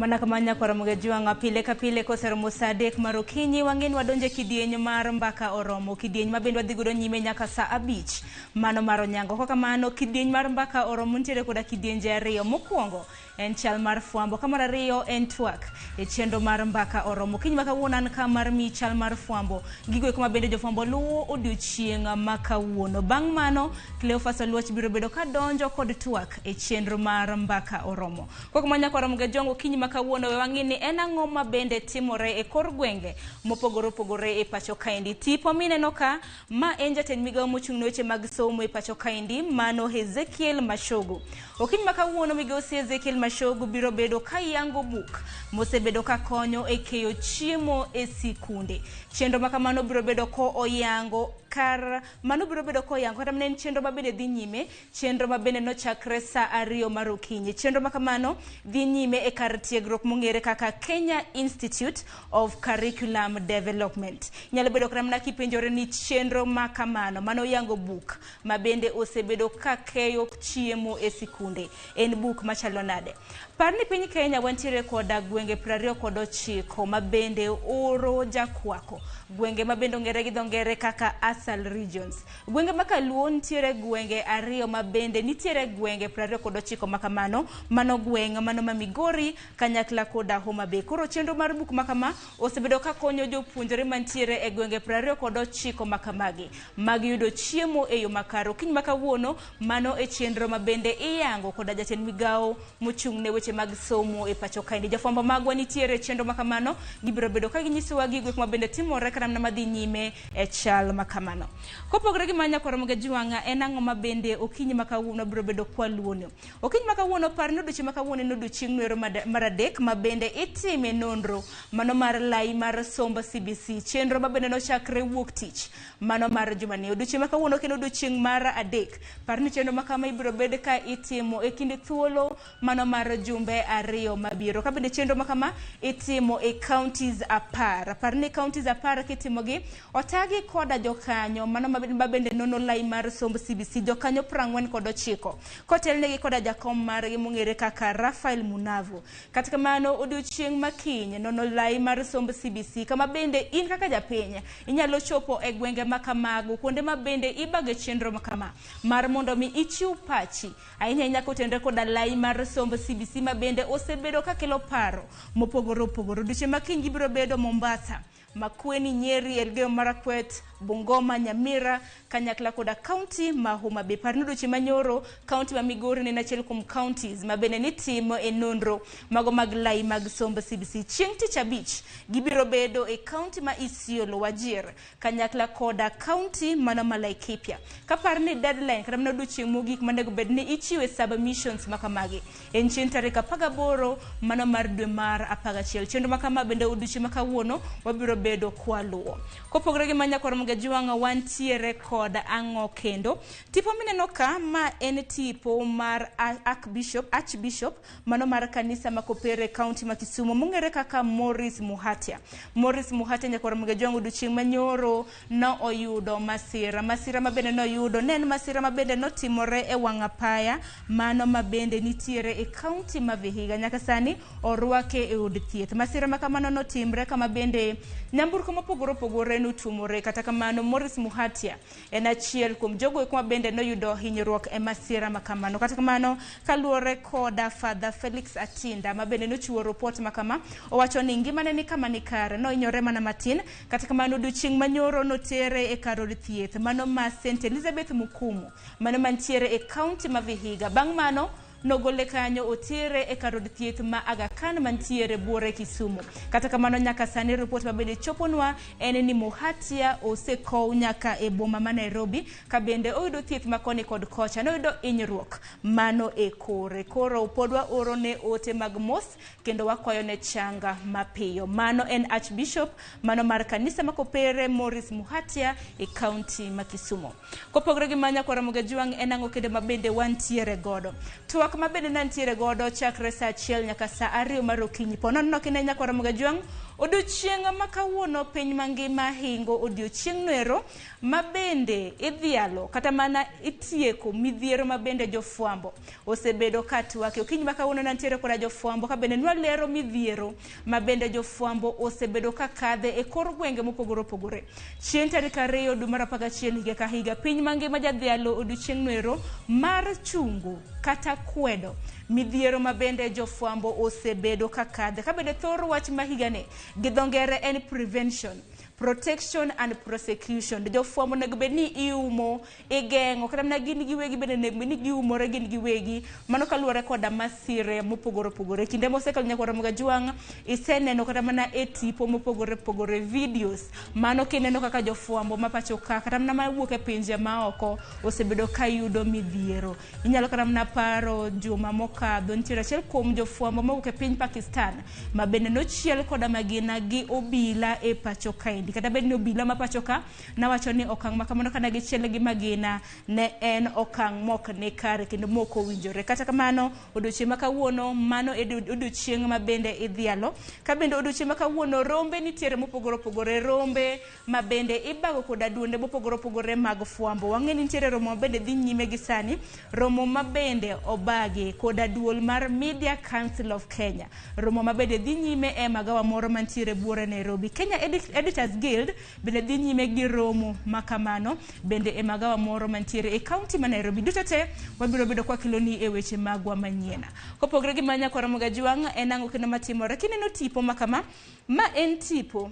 Mana kama nyakwara Mugejwang'a pile ka pile koseromo saa 3 mar okinyi wang'eni wadonje kidieny mar mbaka oromo, kidieny ma bende wadhi godo nyime nyaka saa 5 mano mar onyango. Kok kamano kidieny mar mbaka oromo nitiere koda kidienje ariyo. Mokwongo en chal mar fwambo, ka mar ariyo en twak e chenro mar mbaka oromo. Kiny ma kawuono an ka mar miyi chal mar fwambo, gigo eko ma bende jofwambo luwo odiochieng' ma kawuono. Bang' mano Cleophas Oluoch biro bedo ka donjo kod twak e chenro mar mbaka oromo. Kok ma nyakwara Mugejwang' okinyi ma kawuono we wang'i ni en ang'o ma bende timore e kor gwenge mopogore opogore e pacho kaendi. Tipo mineno ka ma en jatend migawo mochung' ne weche mag somo e pacho kaendi mano Ezekiel Machogu. Okinyi ma kawuono migosi Ezekiel Machogu biro bedo ka yango buk mosebedo ka konyo e keyo chiemo e sikunde. Chenro ma kamano biro bedo ko oyango kar mano biro bedo koyango kata mana en chenro ma bende dhi nyime, chenro ma bende nochakre saa 2 mar okinyi. Chenro ma kamano dhi nyime e kar tiegruok mong'ere kaka Kenya Institute of Curriculum Development. Nyalo bedo kata mana kipenjore ni chenro ma kamano mano yango buk ma bende osebedo ka keyo chiemo e sikunde en buk machalo nade? Par ni piny Kenya wantiere koda gwenge 29 ma bende oro jakwako, gwenge ma bende ong'ere gi dho ngere kaka ASAL regions. Gwenge ma kaluo nitiere gwenge 2 ma bende nitiere gwenge 29 ma kamano, mano gweng' mano ma Migori kanyakla koda Homa Bay. Koro chenro mar buk ma kama osebedo ka konyo jopuonjre mantiere e gwenge 29 ma kamagi mag yudo chiemo e yo makare. Okinyi ma kawuono mano e chenro ma bende iyango koda jatend migawo mochung' ne weche mag somo e pacho kaendi. Jofwambo magwa nitiere e chenro ma kamano, gibiro bedo ka ginyisowa gigo ma bende timore kata mana madhi nyime e chal ma kamano. Kopogore gi mano nyakwar Mugejwang'a, en ang'o ma bende okinyi ma kawuono biro bedo kwaluoni? Okinyi ma kawuono par ni odiochieng' ma kawuono en odiochieng' noero mar 3 ma bende itime nonro mano mar lai mar somb CBC, chenro ma bende nochakre wuok tich mano mar jumani. Odiochieng' ma kawuono kendo odiochieng' mar 3, par ni chenro ma kama ibiro bed ka itimo e kind thuolo mano mar jumbe 2 mabiro. Ka bende chenro ma kama itimo e counties 10, par ni counties 10 kitimogi otagi koda jokanyo mano ma bende nono lai mar somb CBC, jokanyo 49 kotelnegi koda jakom margi mong'ere kaka Raphael Munavu. Kata kamano odiochieng' ma kiny nono lai mar somb CBC kama bende in kaka japiny inyalo chopo e gwenge ma kamago, kuonde ma bende ibage chenro ma kama mar mondo mi ichiw pachi ahinya ahinya kotenore koda lai mar somb CBC ma bende osebedo ka kelo paro mopogore opogore. Odiochieng' ma kiny gibiro bedo Mombasa, Makueni, Nyeri, Elgeyo Marakwet, Bungoma, Nyamira kanyakla koda kaunti ma Homa Bay. Par ni odiochieng' manyoro kaunti ma Migori ne en achiel kuom counties ma bende nitimo e nonro mago mag lai mag somb CBC. Chieng' tich abich gibiro bedo e kaunti ma Isiolo, Wajir kanyakla koda kaunti mano ma Laikipia. Kapar ni deadline kata mana odiochieng' mogik monego bed ni ichiwe submissions ma kamagi en chieng' tarik 18 mano mar dwe mar 11. Chenro ma kama bende odiochieng' ma kawuono wabiro bedo kwaluwo. Kopogore gi manyakwar Mugejwang'a, wantiere kod ang'o kendo? Tipo mineno ka ma en tipo mar Archbishop mano mar kanisa ma Kopere kaunti ma Kisumu mong'ere kaka Maurice Muhatia. Maurice Muhatia nyakwar Mugejwang' odiochieng' manyoro no oyudo masira. Masira ma bende noyudo ne en masira ma bende notimore e wang' apaya mano ma bende nitiere e kaunti ma Vihiga. Nyaka sani orwake e od thieth. Masira ma kamano notimre kama bende nyamburko mopogore opogore notuomore. Kata kamano Maurice Muhatia en achiel kuom jogo eko ma bende noyudo hinyruok e masira ma kamano. Kata kamano kaluwore koda Father Felix Atinda ma bende nochiwo report ma kama, owacho ni ngimane ni kama ni kare, nohinyore mana matin. Kata kamano odiochieng' manyoro notere e kar od thieth mano ma St Elizabeth Mukumu mano mantiere e kaunti ma Vihiga. Bang' mano nogole kanyo otere e kar od thieth ma Aga Khan mantiere buore Kisumu. Kata kamano nyaka sani report ma bende choponwa en ni Muhatia osekow nyaka e boma ma Nairobi ka bende oyudo thieth ma koni kod kocha. Noyudo hinyruok mano e kore. Koro pod waoro ne ote mag mos kendo wakwayo ne changa mapiyo. Mano en Archbishop mano mar kanisa ma Kopere Maurice Muhatia e kaunti ma Kisumu. Kopogore gi manya kwara Mugejwang' en ang'o kendo ma bende wantiere godo? Twak ma bende nantiere godo chakre saa 1 nyaka saa 2 mar okinyi. Po nono kine nyakwara Mugejwang' Odiochieng' ma kawuono piny mangima hingo odiochieng' noero ma bende idhialo kata mana itieko midhiero ma bende jofwambo osebedo ka twake. Okinyi ma kawuono nantiere koda jofwambo ka bende nwalero midhiero ma bende jofwambo osebedo ka kadhe e kor gwenge mopogore opogore. Chieng' tarik 2 dwe mar 11 higa ka higa piny mangima jadhialo odiochieng' noero mar chungo kata kwedo midhiero ma bende jofwambo osebedo ka kadhe. Ka bende thor wach ma higani gi dho ngere en prevention, protection and prosecution. Jofwambo onego bed ni iumo, igeng'o, kata mana gin giwegi bende onego bed ni giumore gin giwegi. Mano kaluwore koda masire mopogore opogore. Kinde mosekalo nyaka Ramogi Ajwang' iseneno kata mana e tipo mopogore opogore, videos. Mano kineno kaka jofwambo ma pacho ka kata mana mawuok e pinje maoko osebedo ka yudo midhiero. Inyalo kata mana paro juma mokadho nitiere achiel kuom jofwambo mawuok e piny Pakistan ma bende nochiel koda magina gi obila e pacho kaendi. Kata bed ni obila ma pacho ka nawacho ni okang' ma kamano kana gichiele gi magina ne en okang' mok ni kare kendo mok owinjore. Kata kamano odiochieng' ma kawuono mano e odiochieng' ma bende idhialo. Ka bende odiochieng' ma kawuono rombe nitiere mopogore opogore, rombe ma bende ibago koda duonde mopogore opogore mag fwambo. Wang'e ni nitiere romo ma bende dhi nyime gi sani, romo ma bende obagi koda duol mar Media Council of Kenya. Romo ma bende dhi nyime e magawa moro mantiere buore Nairobi. Kenya Editors Guild bende dhi nyime gi romo ma kamano bende e magawa moro mantiere e kaunti ma Nairobi. Duto te wabiro bedo kwakeloni e weche magwa manyien. Kopogore gi ma nyakwa Ramogi Ajwang', en ang'o kendo matimore? Kineno tipo ma kama, ma en tipo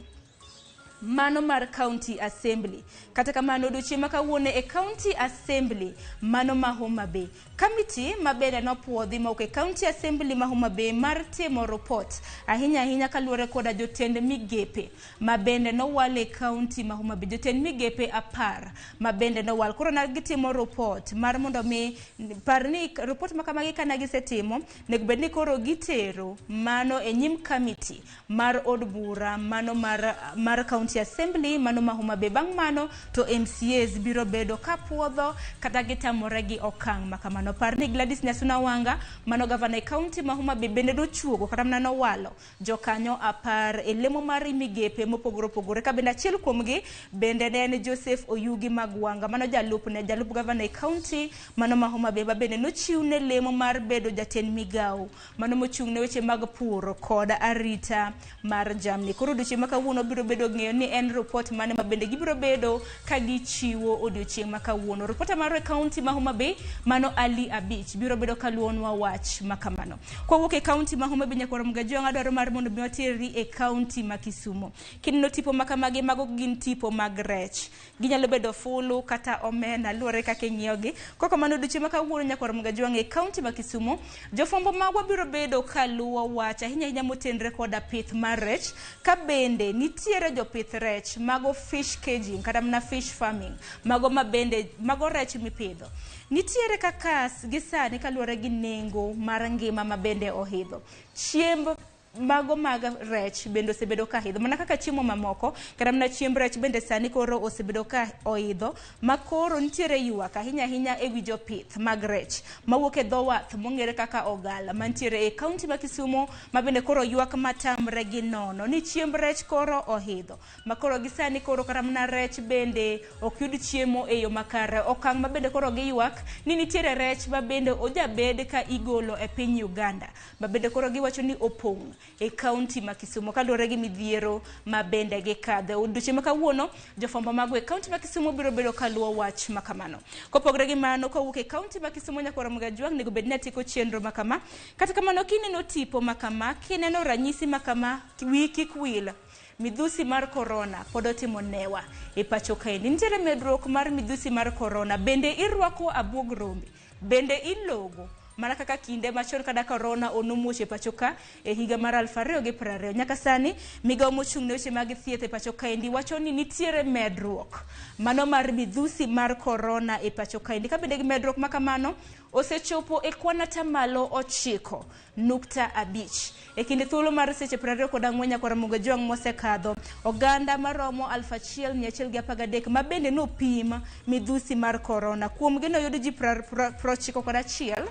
mano mar County Assembly. Kata kamano odiochieng' ma kawuono e County Assembly mano ma Homa Bay. Kamiti ma bende nopuodhi mawuok e County Assembly ma Homa Bay mar timo report ahinya ahinya kaluwore koda jotend migepe ma bende nowal e kaunti ma Homa Bay. Jotend migepe 10 ma bende nowal. Koro na gitimo report mar mondo mi par ni report ma kamagi kana gisetimo nego bed ni koro gitero mano e nyim kamiti mar od bura mano mar County Assembly mano ma Homa Bay. Bang' mano to MCAs biro bedo ka puodho kata gitamore gi okang' ma kamano. Par ni Gladys Nyasuna Wanga mano gavana e kaunti ma Homa Bay bende nochuogo kata mana nowalo jokanyo 10 e lemo mar migepe mopogore opogore. Ka bende achiel kuomgi bende ne en Joseph Oyugi Magwanga mano jalupne, jalup gavana e kaunti mano ma Homa Bay ma bende nochiwne lemo mar bedo jatend migawo mano mochung' ne weche mag pur kod arita mar jamni. Koro odiochieng' ma kawuono biro bedo ng'eyo ni en report mane ma bende gibiro bedo ka gichiwo odiochieng' ma kawuono. Reporter marwa e kaunti ma Homa Bay mano Ali Abich biro bedo kaluwonwa wach ma kamano. Kwawuok e kaunti ma Homa Bay nyaka Ramogi Ajwang' adwaro mar mondo mi waterri e kaunti ma Kisumo. Kineno tipo ma kamagi mago gin tipo mag rech. Ginyalo bedo fulu kata omena luwore kaka ing'iyogi. Kok kamano odiochieng' ma kawuono nyaka Ramogi Ajwang' e kaunti ma Kisumo, jofwambo magwa biro bedo kaluwo wach ahinya ahinya motenre koda pith mar rech. Ka bende nitiere jopith rech mago fish caging kata mana fish farming mago ma bende mago rech mipidho. Nitiere kaka gi sani kaluwore gi nengo mar ngima ma bende ohidho. Chiemb mago mag rech bende osebedo ka idho mana kaka chiemo mamoko kata mana chiemb rech bende sani koro osebedo ka oidho ma koro nitiere ywak ahinya ahinya e wi jopith mag rech mawuok e dho wath mong'ere kaka Ogala mantiere e kaunti ma Kisumo ma bende koro ywak matamre gi nono ni chiemb rech koro ohidho ma koro gi sani koro kata mana rech bende ok yud chiemo e yo makare. Okang' ma bende koro giywak ni nitiere rech ma bende ojabed ka igolo e piny Uganda ma bende koro giwacho ni opong' e kaunti ma Kisumo kaluwore gi midhiero ma bende gikadhe. Odiochieng' ma kawuono jofwambo magwa e kaunti ma Kisumo biro bedo kaluwo wach ma kamano. Kopogore gi mano kowuok e kaunti ma Kisumo nyaka Ramogi Ajwang' onego bed ni atieko chenro ma kama. Kata kamano kineno tipo ma kama, kineno ranyisi ma kama, wiyi kik wil. Midhusi mar korona pod otimo newa e pacho kaendi. Nitiere medruok mar midhusi mar korona. Bende irwako abuog rombe? Bende ilogo? Mana kaka kinde machon kada korona onomuoch e pacho ka e higa mar 2020. Nyaka sani migawo mochung' ne weche mag thieth e pacho kaendi wacho ni nitiere medruok mano mar midhusi mar korona e pacho kaendi. Ka bende gi medruok ma kamano osechopo e kwan atamalo 9.5. E kinde thuolo mar seche 24 nyaka Ramogi Ajwang' mosekadho, oganda maromo 1113 ma bende nopim midhusi mar korona. Kuomgi noyud ji 91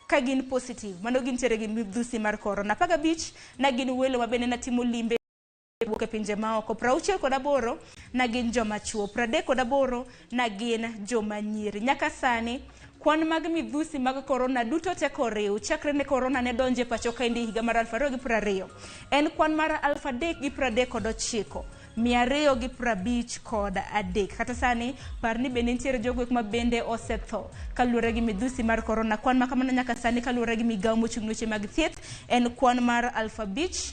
ka gin positive, mano gintiere gi midhusi mar korona. 15 na gin welo ma bende natimo limbe. Wuok e pinje maoko 68 na gin joma chuo, 38 na gin joma nyiri. Nyaka sani kwan mag midhusi mag korona duto te koriw chakre ne korona ne donje pacho kaendi higa mar 2020 en kwan mar 3,039 253. Kata sani par ni bende nitiere jogo ma bende osetho kaluwore gi midhusi mar korona. Kwan ma kamano nyaka sani kaluwore gi migawo mochung' ne weche mag thieth en kwan mar 5,678.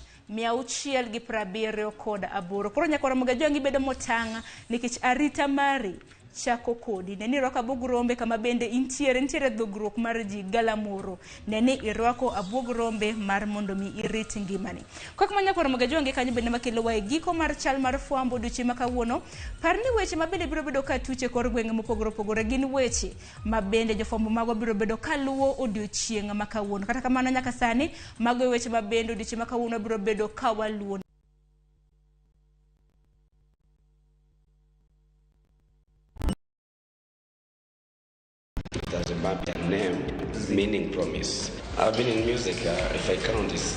Koro nyakwara Moga Jwang' ibedo motang' nikech arita mari chako kodi. Ne ni irwako abuog rombe kama bende intiere, nitiere dhogruok mar ji galamoro. Ne ni irwako abuog rombe mar mondo mi irit ngimani. Kok ma nyakwara Moga Jwang' kanyo bende makelo wa e giko mar chal mar fwambo odiochieng' ma kawuono. Par ni weche ma bende biro bedo ka tuche kor gwenge mopogore opogore gin weche ma bende jofwambo magwa biro bedo kaluwo odiochieng' ma kawuono. Kata kamano nyaka sani mago e weche ma bende odiochieng' ma kawuono biro bedo ka waluwo. The Zimbabwean name meaning promise. I've been in music, if I count, it's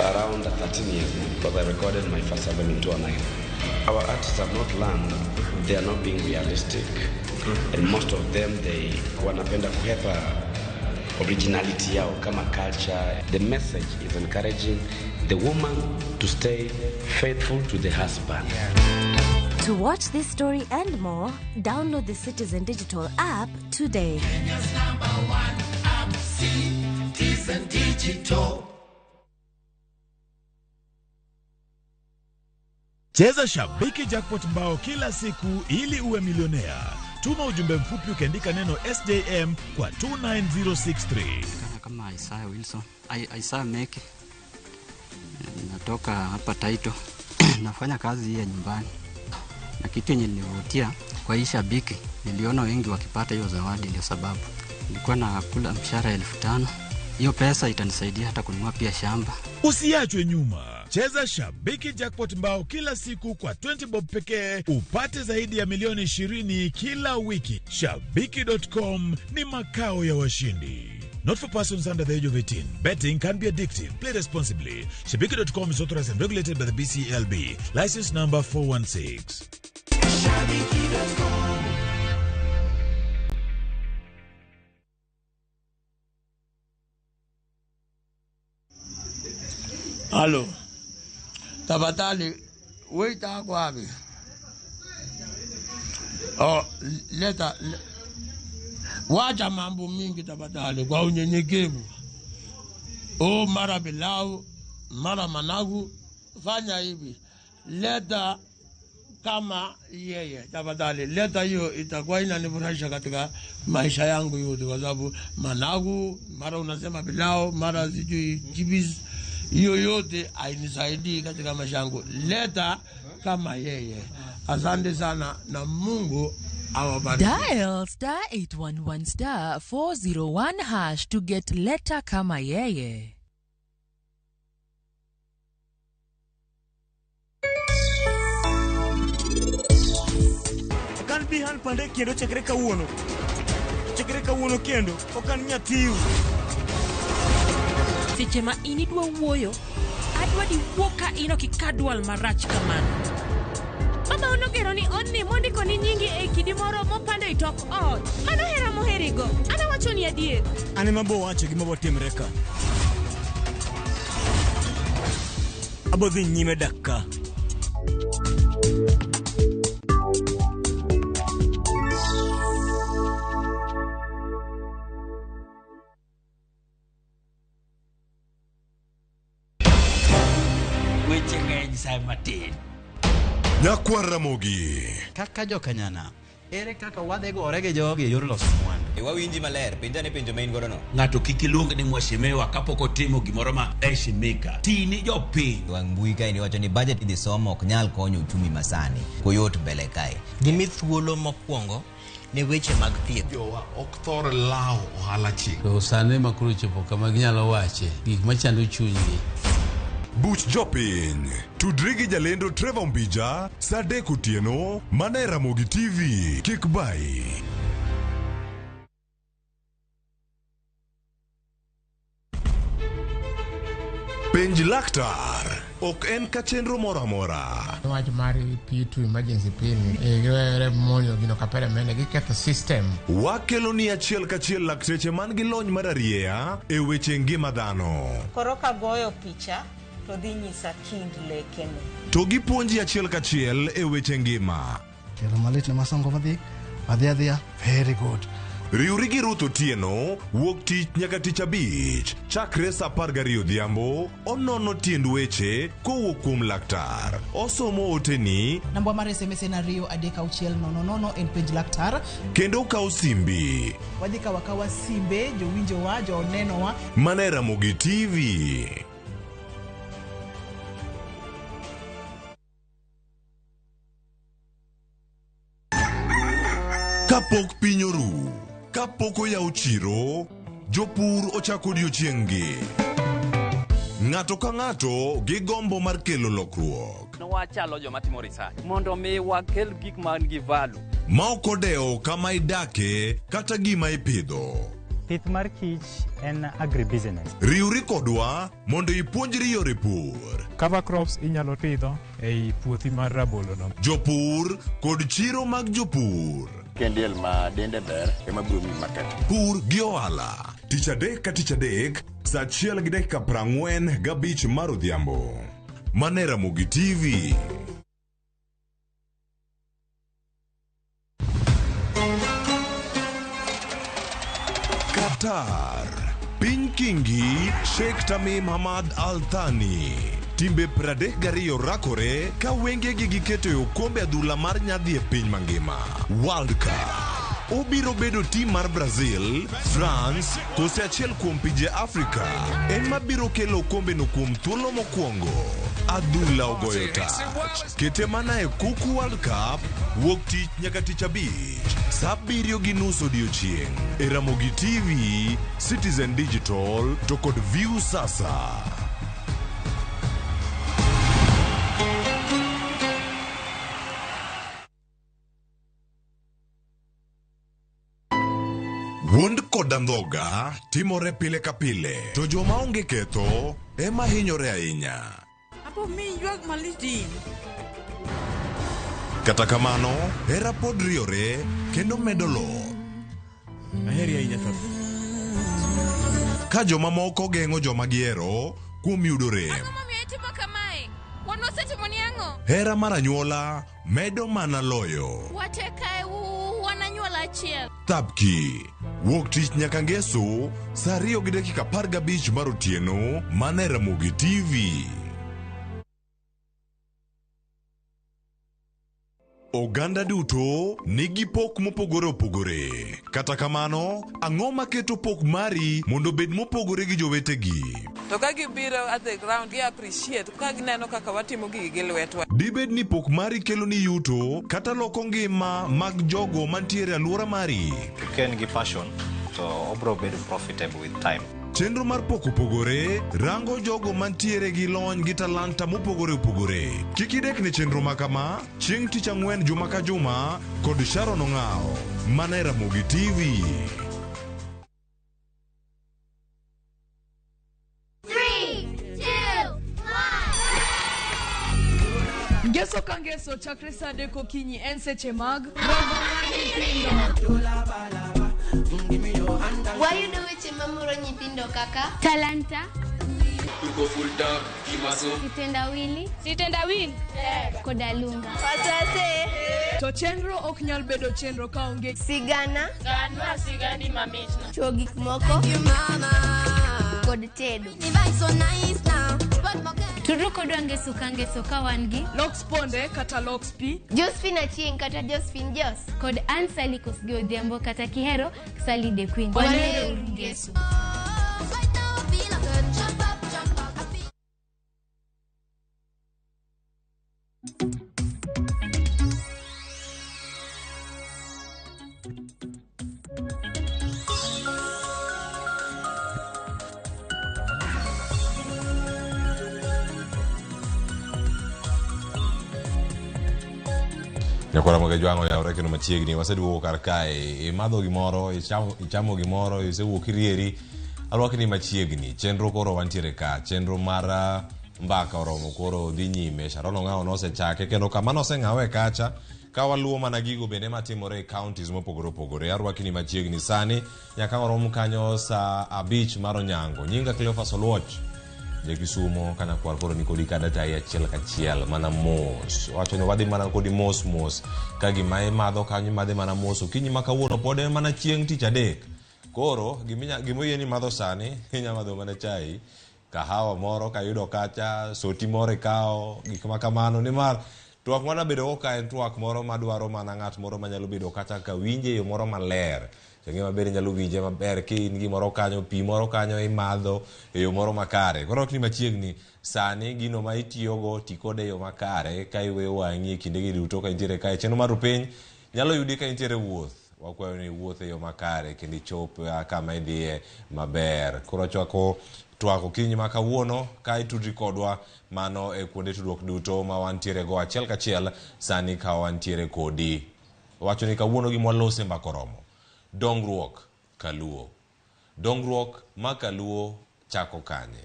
around 13 years now, because I recorded my first album in 2009. Our artists have not learned, they are not being realistic, and most of them, they wanapenda kuhepa originality yao kama culture. The message is encouraging the woman to stay faithful to the husband. To watch this story and more, download the Citizen Digital app today. Kenya's number one app, Citizen Digital. Cheza Shabiki Jackpot mbao kila siku ili uwe milionea. Tuma ujumbe mfupi ukiandika neno SJM kwa 29063. Kama Isaiah Wilson, Isaiah Meke, natoka hapa Taito, nafanya kazi hii ya nyumbani, na kitu yenye nilivutia kwa hii Shabiki, niliona wengi wakipata hiyo zawadi, ndio sababu nilikuwa nakula mshahara 5,000. Hiyo pesa itanisaidia hata kununua pia shamba. Usiachwe nyuma. Cheza Shabiki Jackpot mbao kila siku kwa 20 bob pekee upate zaidi ya milioni 20 kila wiki. Shabiki.com ni makao ya washindi. Not for persons under the age of 18. Betting can be addictive. Play responsibly. Shabiki.com is authorized and regulated by the BCLB. License number 416. Shabiki.com. Halo, tafadhali waiter ako wapi? Oh, leta wacha mambo mingi tafadhali, kwa unyenyekevu. Oh, mara pilau, mara managu, fanya hivi, leta kama yeye tafadhali, leta hiyo, itakuwa inanifurahisha katika maisha yangu yote, kwa sababu managu, mara unasema pilau, mara sijui chips, hiyo yote hainisaidii katika maisha yangu. Leta kama yeye. Asante sana na Mungu awabariki. Dial *811*401# to get leta kama yeye. Okan bi han pande kendo chakre kawuono. Chakre kawuono kendo okan nyathiu. Seche ma in idwa wuoyo, adwa di wuo ka in ok ika dwal marach kamano. Baba nogero ni odni mondiko ni nyingi e kidi moro mopando e tok ot. Mano hera moherigo. An awacho ni adier. An ema bo wacho gima bo timre ka. Abo dhi nyime dak ka. Weche ng'eny sa matin. Nyakwar Ramogi. Kaka jokanyana, ere kaka wadhi gore gi jogi e yor loso mwandu? Wawinji maler, penja ne penjo ma in godo no. Ng'ato kik iluong ni mheshimiwa kapok otimo gimoro ma heshimika. Tini jopiny. Wang' mbui kae ni wacho ni budget idhi somo ok nyal konyo uchumi masani. Koyot mbele kae. Gimi thuolo mokwongo ne weche mag thieth. Jowa ok thor lawo ohala chieng'. To sani ma koro chopo kama ginyalo wache gik machando chunygi. Buch jopiny. Tudri gi jalendo Trevor Mbija saa 3 otieno mana e Ramogi TV. Kik bai. Penj laktar. Ok en ka chenro moro amora. Wach mar P2 emergency pin giwere monjo gino kapere mene giketho system. Wakelo ni achiel kachiel lakteche man gi lony mar arieya e weche ngima dhano. Koro kagoyo picha to dhi nyisa kind lekene. To gipuonji achiel kachiel e weche ngima. Tielo malit ne masongo madhi adhi adhiya very good. Riwri gi Ruth Otieno wuok tich nyaka tich abich chakre saa 12 odhiambo onono tiend weche kowuok kuom laktar. Osomo oteni Namba mar SMS en 2 3 6 0 0 en penj laktar. kendo okawo simbi. Wadhi kawo akawa simbe jowinjowa, jonenowa. Mana e Ramogi TV. Kapok piny oru, kapok oyaw chiro, jopur ochako odiochieng'-gi. Ng'ato ka ng'ato gi gombo mar kelo lokruok. Wachalo joma timo research mondo mi wakel gik man gi value. Ma ok odewo kama idake kata gima ipidho. Pith mar kich en agribusiness. Riwri kodwa mondo ipuonjri yore pur. Cover crops inyalo pidho ei puothi mar rabolo no. Jopur kod chiro mag jopur. Kendiel ma dende ber ema biro miyi market. Pur gi ohala. Tich adek ka tich adek, saa 1:45 mar odhiambo. Mana e Ramogi TV. Qatar. Piny Kingi, Sheikh Tamim Hamad Al Thani. Timbe 32 rakore ka wengegi giketo e okombe adhula mar nyadhi e piny mangima. World Cup. Obiro bedo tim mar Brazil, France, kose achiel kuom pinje Afrika ema biro kelo okombeno kuom thuolo mokwongo. Adhula ogoyo tach. Kete mana e Kuku World Cup wuok tich nyaka tich abich saa 7:30 odiochieng' e Ramogi TV, Citizen Digital to kod View Sasa. Wuond kod andhoga timore pile ka pile, to joma onge ketho ema hinyore ahinya. Apo mi ywak malit in. Kata kamano, hera pod riore kendo medo loth. Aheri ahinya tho. Ka jomamoko geng'o joma gihero kuom yudo rem. Momiyo itimo kamae? Wan wasetimoni ang'o? Hera mar anyuola medo mana loyo. Wate kae wan anyuola achiel. Thapki. Wuok tich nyaka ngeso saa 2:15 mar otieno mana e Ramogi TV. Oganda duto nigi pok mopogore opogore. Kata kamano, ang'o maketo pok mari mondo obed mopogore gi jowetegi? To ka gibiro at the ground, gi appreciate ka gineno kaka watimo gigi gi lwetwa. Dibed ni pok mari kelo ni yuto kata loko ngima mag jogo mantiere e alwora mari? Ka en gi passion to obro bedo profitable with time. Chenro mar pok opogore rango jogo mantiere gi lony gi talanta mopogore opogore. Kik idek ne chenro ma kama chieng' tich ang'wen juma ka juma kod Sharon Ong'awo mana e Ramogi TV. 3, 2, 1. Ngeso ka ngeso chakre saa adek okinyi en seche mag romo mar nyithindo. Wayudo weche mamoro nyithindo kaka Talanta, Tuko full tap, kimaso. Kitendawili, Sitendawili koda Lunga. To chenro ok nyal bedo chenro kaonge sigana, Ganwa sigani mamitno. chuo gik moko kod tedo. Tudru kodwa ngeso ka ngeso ka wan gi Lox Ponde kata Lox P, Josephine Achieng' kata Josephine Jos kod Ann Sally Kosgei Odhiambo kata Kihero Sally the Queen. Wanero ngeso. Nyakwara Mwakajwang'o oyawore kendo machiegni waseduogo kar kae imadho gimoro ichamo gimoro isewuok irieri arwakni machiegni chenro koro wantiere ka chenro mar Mbaka oromo koro dhi nyime. Sharon Ong'awo nosechake kendo kama noseng'awe kacha ka waluwo mana gigo bende matimore e counties mopogore opogore. Arwakini machiegni sani nyaka warom kanyo saa 5 mar onyango. Nyinga Cleophas Oluoch. Jakisumo kanyakwar koro ni kodi kada tayi achiel kachiel mana mos. Wacho ni wadhi mana kodi mos mos ka gima imadho kanyo imadhe mana mos. Okinyi ma kawuono pod en mana chieng' tich adek. Koro gimoyieni madho sani inya madho mana chai, kahawa moro kayudo kacha, soti moro ikawo, gik ma kamano nimar twak mwana bedo go ka en twak moro madwaro mana ng'at moro manyalo bedo kacha ka winje e yo moro maler. Chang'e maber inyalo winje maber ka in gimoro kanyo, pi moro kanyo imadho e yo moro makare. Koro ok ni machiegni sani gino ma itiyogo ti kode e yo makare ka iweyo wang'i e kindegi duto ka intiere kae. Chenro mar Rupiny nyalo yudi ka intiere wuoth. Wakwayo ni iwuoth e yo makare kendo ichop kama idhiye maber. Koro chwako twak okinyi ma kawuono ka itudri kodwa mano e kuonde tudruok duto ma wantiere go achiel kachiel sani ka wantiere kodi. Wacho ni kawuono gima walose mbaka oromo. Dongruok kaluo. Dongruok ma kaluo chako kanye?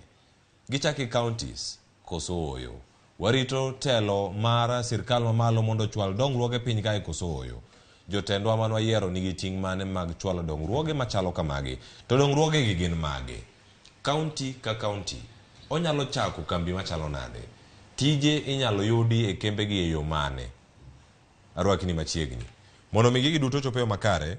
Gichako e counties koso ooyo? Warito telo mar sirkal mamalo mondo ochwal dongruok e piny kae koso ooyo? Jotendwa mane wayiero nigi ting' mane mag chwalo dongruoge machalo kamagi? To dongruoge gi gin mage? County ka county onyalo chako kambi machalo nade? Tije inyalo yudi e kembegi e yo mane? Arwakni machiegni. Mondo mi gigi duto ochop e yo makare,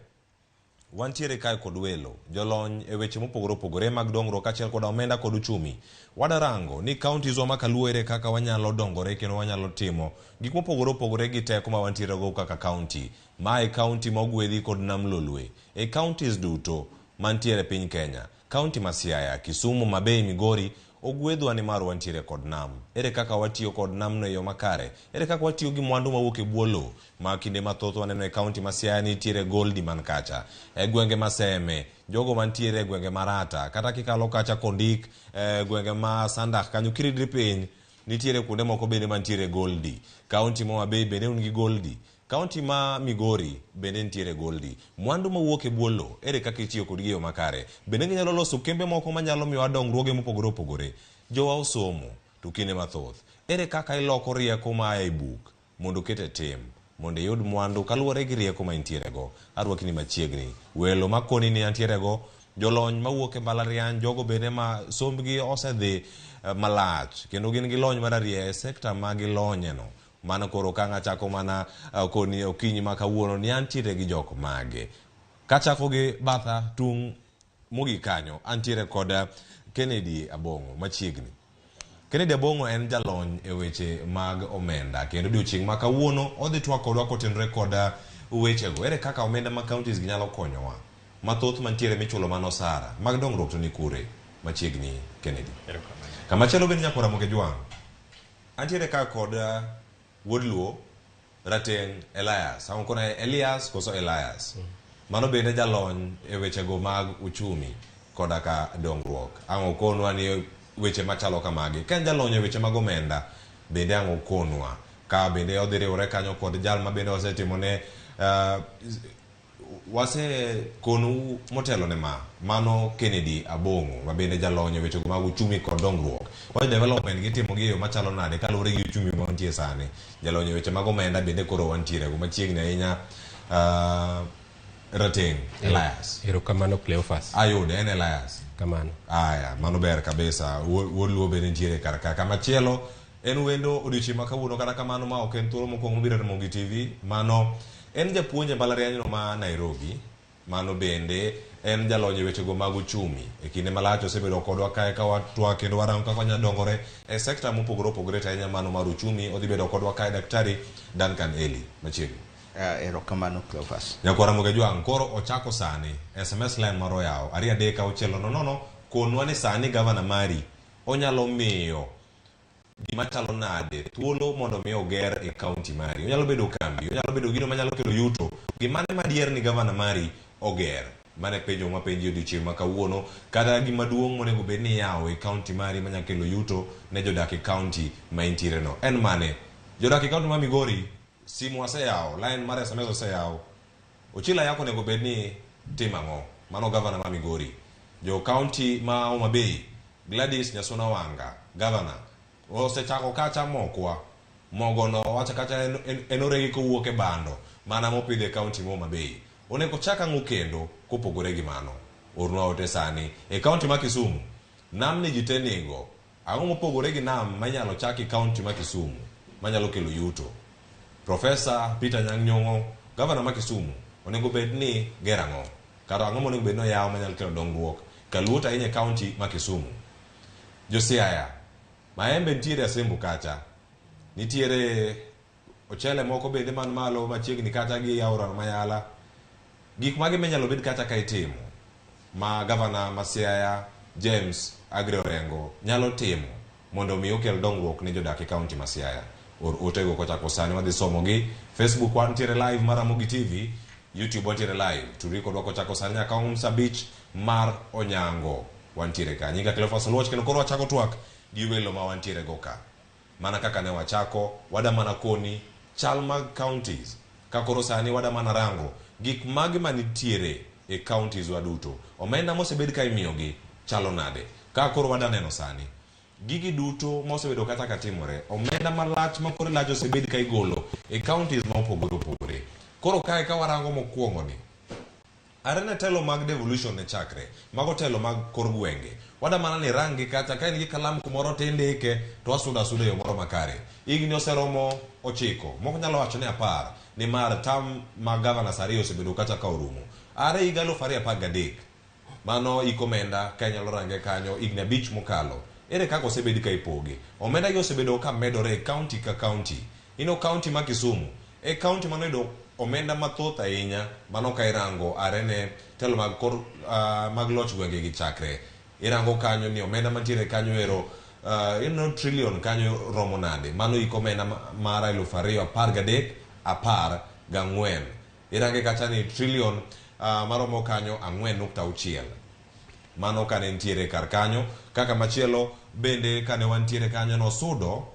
wantiere kae kod welo, jolony e weche mopogore opogore mag dongruok kaachiel kod omenda kod uchumi. Wadarango ni counties wa ma kaluo ere kaka wanyalo dongore kendo wanyalo timo gik mopogore opogore gi teko ma wantiere go kaka county. Mae county ma ogwedhi kod Nam Lolwe. E counties duto mantiere e piny Kenya, county ma Siaya, Kisumu, Mabei, Migori ogwedhwa nimar wantiere kod nam. Ere kaka watiyo kod namno e yo makare? Ere kaka watiyo gi mwandu mawuok e bwo lowo? Ma kinde mathoth waneno e county ma Siaya nitiere Goldi man kacha. E gwenge ma Seme, jogo mantiere e gwenge ma Rata, kata kikalo kacha Kondik, e gwenge ma Sandak kanyo kiridri piny, nitiere kuonde moko bende mantiere Goldi. County ma Homa Bay bende un gi Goldi. County ma Migori bende nitiere Goldi. Mwandu mawuok e bwo lowo, ere kaka itiyo kodgi e yo makare? Bende ginyalo loso kembe moko manyalo miyowa dongruoge mopogore opogore? Jowa osomo, to kinde mathoth, ere kaka iloko rieko ma e buk mondo oket e tim, mondo iyud mwandu kaluwore gi rieko ma intiere go? Arwakni machiegni. Welo makoni ni antiere go, jolony mawuok e mbalariany, jogo bende ma sombgi osedhi malach, kendo gin gi lony mararieya e sekta ma gilonyeno. Mano koro ka ng'achako mana koni okinyi ma kawuono ni antiere gi jok mage. Kachako gi batha tung' mogik kanyo, antiere kod Kennedy Abong'o machiegni. Kennedy Abong'o en jalony e weche mag omenda kendo odiochieng' ma kawuono odhi twak kodwa kotenore kod wechego. Ere kaka omenda mag counties gi nyalo konyowa? Mathoth mantiere michulo mana osara mag dongruok to ni kure? Machiegni Kennedy. Kamachielo bende nyakwar Ramogi Jwang'. Antiere ka kod wuod Luo, Rateng' Elias. Ang' kona Elias koso Elias? Mano bende jalony e wechego mag uchumi koda ka dongruok. Ang' okonwa ni weche machalo kamagi. Ka en jalony e weche mag omenda, bende ang' okonwa. Ka bende odhi riwore kanyo kod jal ma bende wasetimone wase konu motelo ne ma, mano Kennedy Abong'o ma bende jalony e wechego mag uchumi kod dongruok. Wach development gitimo gi e yo machalo nade kaluwore gi uchumi ma wantie sani. Jalony e weche mag omenda bende koro wantiere go machiegni ahinya Rateng' Elias. Erokamano Cleophas. Ayude, en Elias. Kamano. Aya, mano ber kabisa. Wuod Luo bende nitiere kar ka. Kamachielo en wendo odiochieng' ma kawuono kata kamano ma ok en thuolo mokwongo mobiro e Ramogi TV. Mano en japuonj e mbalarianyno ma Nairobi. Mano bende en jalony e wechego mag uchumi. E kinde malach osebedo kodwa kae ka watwak kendo warango kaka wanyalo dongore e sekta mopogore opogore to ahinya mano mar uchumi. Odhi bedo kodwa kae Daktari Duncan Eli machiegni. Erokamano Cleophas. Nyakwar Ramogi Ajwang' koro ochako sani. SMS line mar oyawo 2 3 6 0 0 konwa ni sani gavana mari onyalo miyo gima chalo nade thuolo mondo mi oger e county mari. Onyalo bedo kambi, onyalo bedo gino manyalo kelo yuto. Gimane madier ni gavana mari oger? Mano e penjo mwapenji odiochieng' ma kawuono. Kata gima duong' monego bed ni iyawo e county mari manyalo kelo yuto ne jodak e county ma intiere no. En mane? Jodak e county ma Migori, simu aseyawo, line mar SMS oseyawo. Ochilo Ayako onego bed ni timo ang'o? Mano gavana ma Migori. Jo county ma Homa Bay, Gladys Nyasuna Wanga, gavana. Osechako kacha mokwa. Mogono wacho kacha en, en, en oregi kowuok e bando mana mopidh e kaunti ma Homa Bay. Onego chak ang'o kendo kopogore gi mano? Ornwa ote sani. E kaunti ma Kisumu, namni ji te nigo. Ang'o mopogore gi nam ma inyalo chak e kaunti ma Kisumu manyalo kelo yuto? Profesa Peter Anyang' Nyong'o, gavana ma Kisumu, onego bed ni ger ang'o? Kata ang'o monego bed ni oyawo manyalo kelo dongruok kaluo to ahinya e kaunti ma Kisumu? Jo Siaya, maembe nitiere Asembo kacha. Nitiere ochele moko bende man malo machiegni kata gi aora Mayala. Gik mage minyalo bed kacha ka itimo ma gavana ma Siaya James Aggrey Orengo nyalo timo mondo mi okel dongruok ne jodak e kaunti ma Siaya? Or otego kochako sani wadhi somogi. Facebook wantiere live mar Ramogi TV, YouTube wantiere live. Tudri kodwa kochako sani nyaka um saa abich mar onyango. Wantiere ka. Nyinga Cleophas Oluoch kendo koro wachako twak gi welo ma wantiere go ka. Mana kaka ne wachako, wada mana koni chal mag counties. Ka koro sani wada mana rango gik mage manitiere e counties wa duto. Omenda mosebed ka imiyogi chalo nade? Ka koro wada neno sani, gigi duto mosebedo kata ka timore, omenda malach ma kore lach osebed ka igolo e counties ma opogore opogore. Koro kae ka warango mokwongo ni, are ne telo mag devolution ne chakre, mago telo mag kor gwenge. Wada mana ni rangi kacha, ka in gi kalam kumoro to indike, to wasudo asuda e yo moro makare. Higni oseromo 9, moko nyalo wacho ni 10, nimar term mag governors 2 osebedo kacha ka orumo. Are higa 2013, mano ik omenda ka inyalo range kanyo higni 5 mokalo. Ere kaka osebed ka ipoge? Omenda gi osebedo ka medore e county ka county. Ino county ma Kisumu, e county manoyudo omenda mathoth ahinya, mano ka irango are ne telo mag kor, mag loch gwenge gi chakre. Irango kanyo ni omenda mantiere kanyo ero, ineno trillion kanyo romo nade? Mano ik omenda mar 2013 14. Irange kacha ni trillion maromo kanyo 4.6. Mano kane nitiere kar kanyo. Kaka machielo bende kane wantiere kanyo nosudo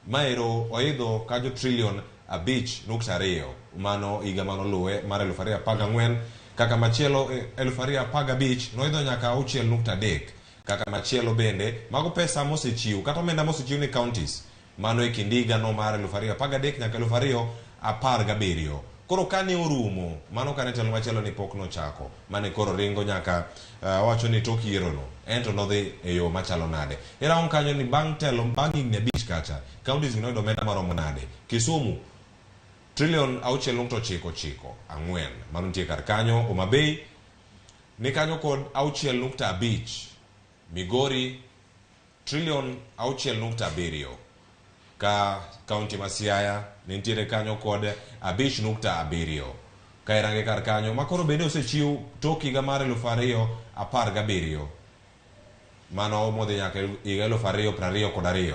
maero oidho kanyo trillion 5.2. Mano higa manoluwe mar 2014. Kaka machielo 2015 noidho nyaka 6.3. Kaka machielo bende mago pesa mosechiw kata omenda mosechiw ne counties. Mano e kind higa no mar 2013 nyaka 2017. Koro kane orumo, mano kane telo machielo ni pok nochako, mane koro ringo nyaka owacho ni tok yiero no, ento nodhi e yo machalo nade. Irango kanyo ni bang' telo, bang' higni 5 kacha, counties gi noyudo omenda maromo nade. Kisumu, trillion 6.994, mano nitie kar kanyo. Homa Bay, ni kanyo kod 6.5. Migori, trillion 6.7. Ka county ma Siaya nitiere kanyo kod 5.7. Ka irange kar kanyo, ma koro bende osechiw tok higa mar 2017. Mano modhi nyaka higa 2022.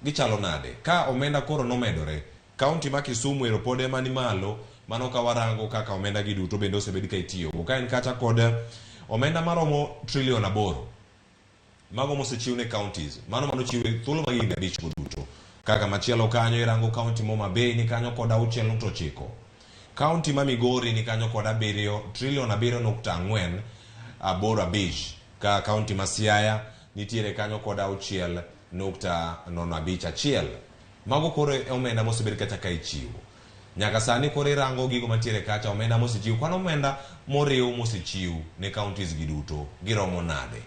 Gichalo nade? Ka omenda koro nomedore, county ma Kisumu ero pod ema ni malo, mano ka warango kaka omenda gi duto bende osebed ka itiyogo. Ka en kacha kod omenda maromo trillion 8. Mago mosechiw ne counties, mano manochiw e thuolo mag higni 5 go duto. Kaka machielo kanyo irango county ma Homa Bay ni kanyo kod 6.9. County ma Migori ni kanyo kod 7 trillion 7.485. Ka county ma Siaya nitiere kanyo kod 6.051. Mago koro e omenda mosebed kacha ka ichiwo. Nyaka sani koro irango gigo mantiere kacha, omenda mosechiw, kwan omenda moriw mosechiw ne counties gi duto giromo nade?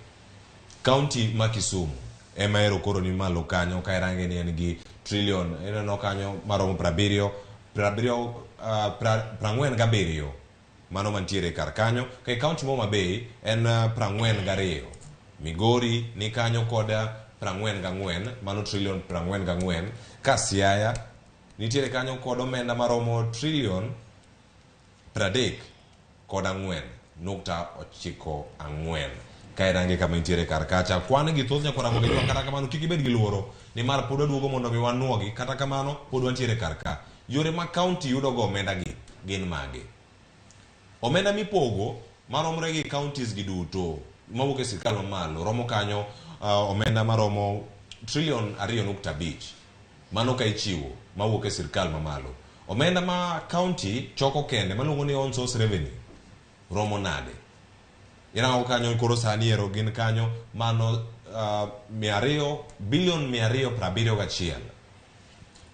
County ma Kisumu ema ero koro ni malo kanyo ka irange ni en gi trillion ineno kanyo maromo prabiriyo, prabiriyo, 47 mano mantiere kar kanyo. Ka e county ma Homa Bay en 42. Migori ni kanyo kod 44, mano trillion 44. Ka Siaya nitiere kanyo kod omenda maromo trillion 34.94. Ka irange kama intiere kar kacha, kwan gi thoth nyaka Ramogi Ojwang', kata kamano kik ibed gi luoro nimar pod waduogo mondo mi wanuogi, kata kamano pod wantiere kar ka. Yore ma county yudo go omenda gi gin mage? Omenda mipogo maromre gi counties gi duto mawuok e sirkal mamalo romo kanyo omenda maromo trillion 2.5. Mano ka ichiwo mawuok e sirkal mamalo. Omenda ma county choko kende maluongo ni own source revenue romo nade? Irango kanyo koro sani ero gin kanyo mano 200 bilion 271.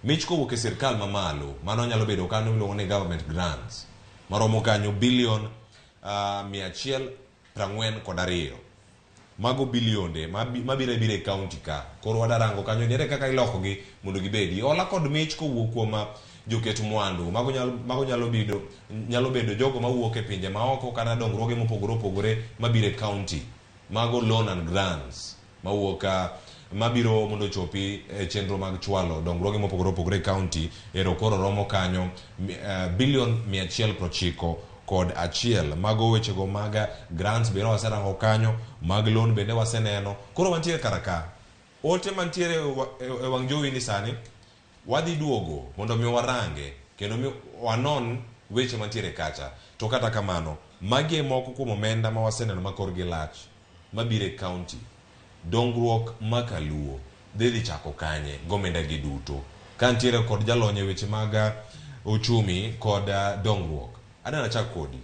Mich kowuok e sirkal mamalo, mano nyalo bedo kanyo miluongo ni government grants, maromo kanyo bilion 142. Mago bilionde mabiro biro e county ka. Koro wadarango kanyo ni ere kaka ilokogi mondo gibedi. Hola kod mich kowuok kuom joket mwandu. Mago nyalo bedo jogo mawuok e pinje maoko kata dongruoge mopogore opogore mabiro e county. Mago loan and grants mawuok mabiro mondo ochopi e chenro mag chwalo dongruoge mopogore opogore e county. Ero koro romo kanyo bilion 191. Mago wechego mag grants bende waserango kanyo, mag loan bende waseneno. Koro wantiere kar ka. Ote mantiere e wang' jowi ni sani wadhi duogo mondo mi warange kendo mi wanon weche mantiere kacha. To kata kamano, magi e moko kuom omenda ma waseneno ma korgi lach mabiro e county. Dongruok ma kaluo dhi chako kanye gomenda gi duto? Ka nitiere kod jalony e weche mag uchumi kod dongruok, adwa nachak kodi,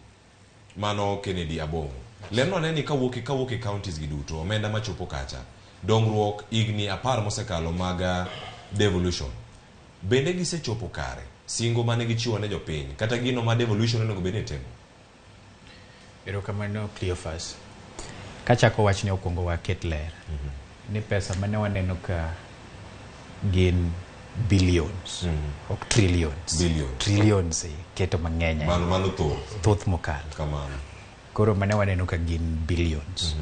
mano Kennedy Abong'o. Lerno ane ni kawuok e counties gi duto, omenda machopo kacha, dongruok higni 10 mosekalo mag devolution, bende gisechopo kare singo mane gichiwo ne jopiny kata gino ma devolution onego bed ni timo? Erokamano Cleophas. Kachako wachni okwongo waket ler ni pesa mane waneno ka gin billions, ok trillions. Billions. Trillions keto mang'eny ahinya. Mano thoth. Thoth mokalo. Kamano. Koro mane waneno ka gin billions.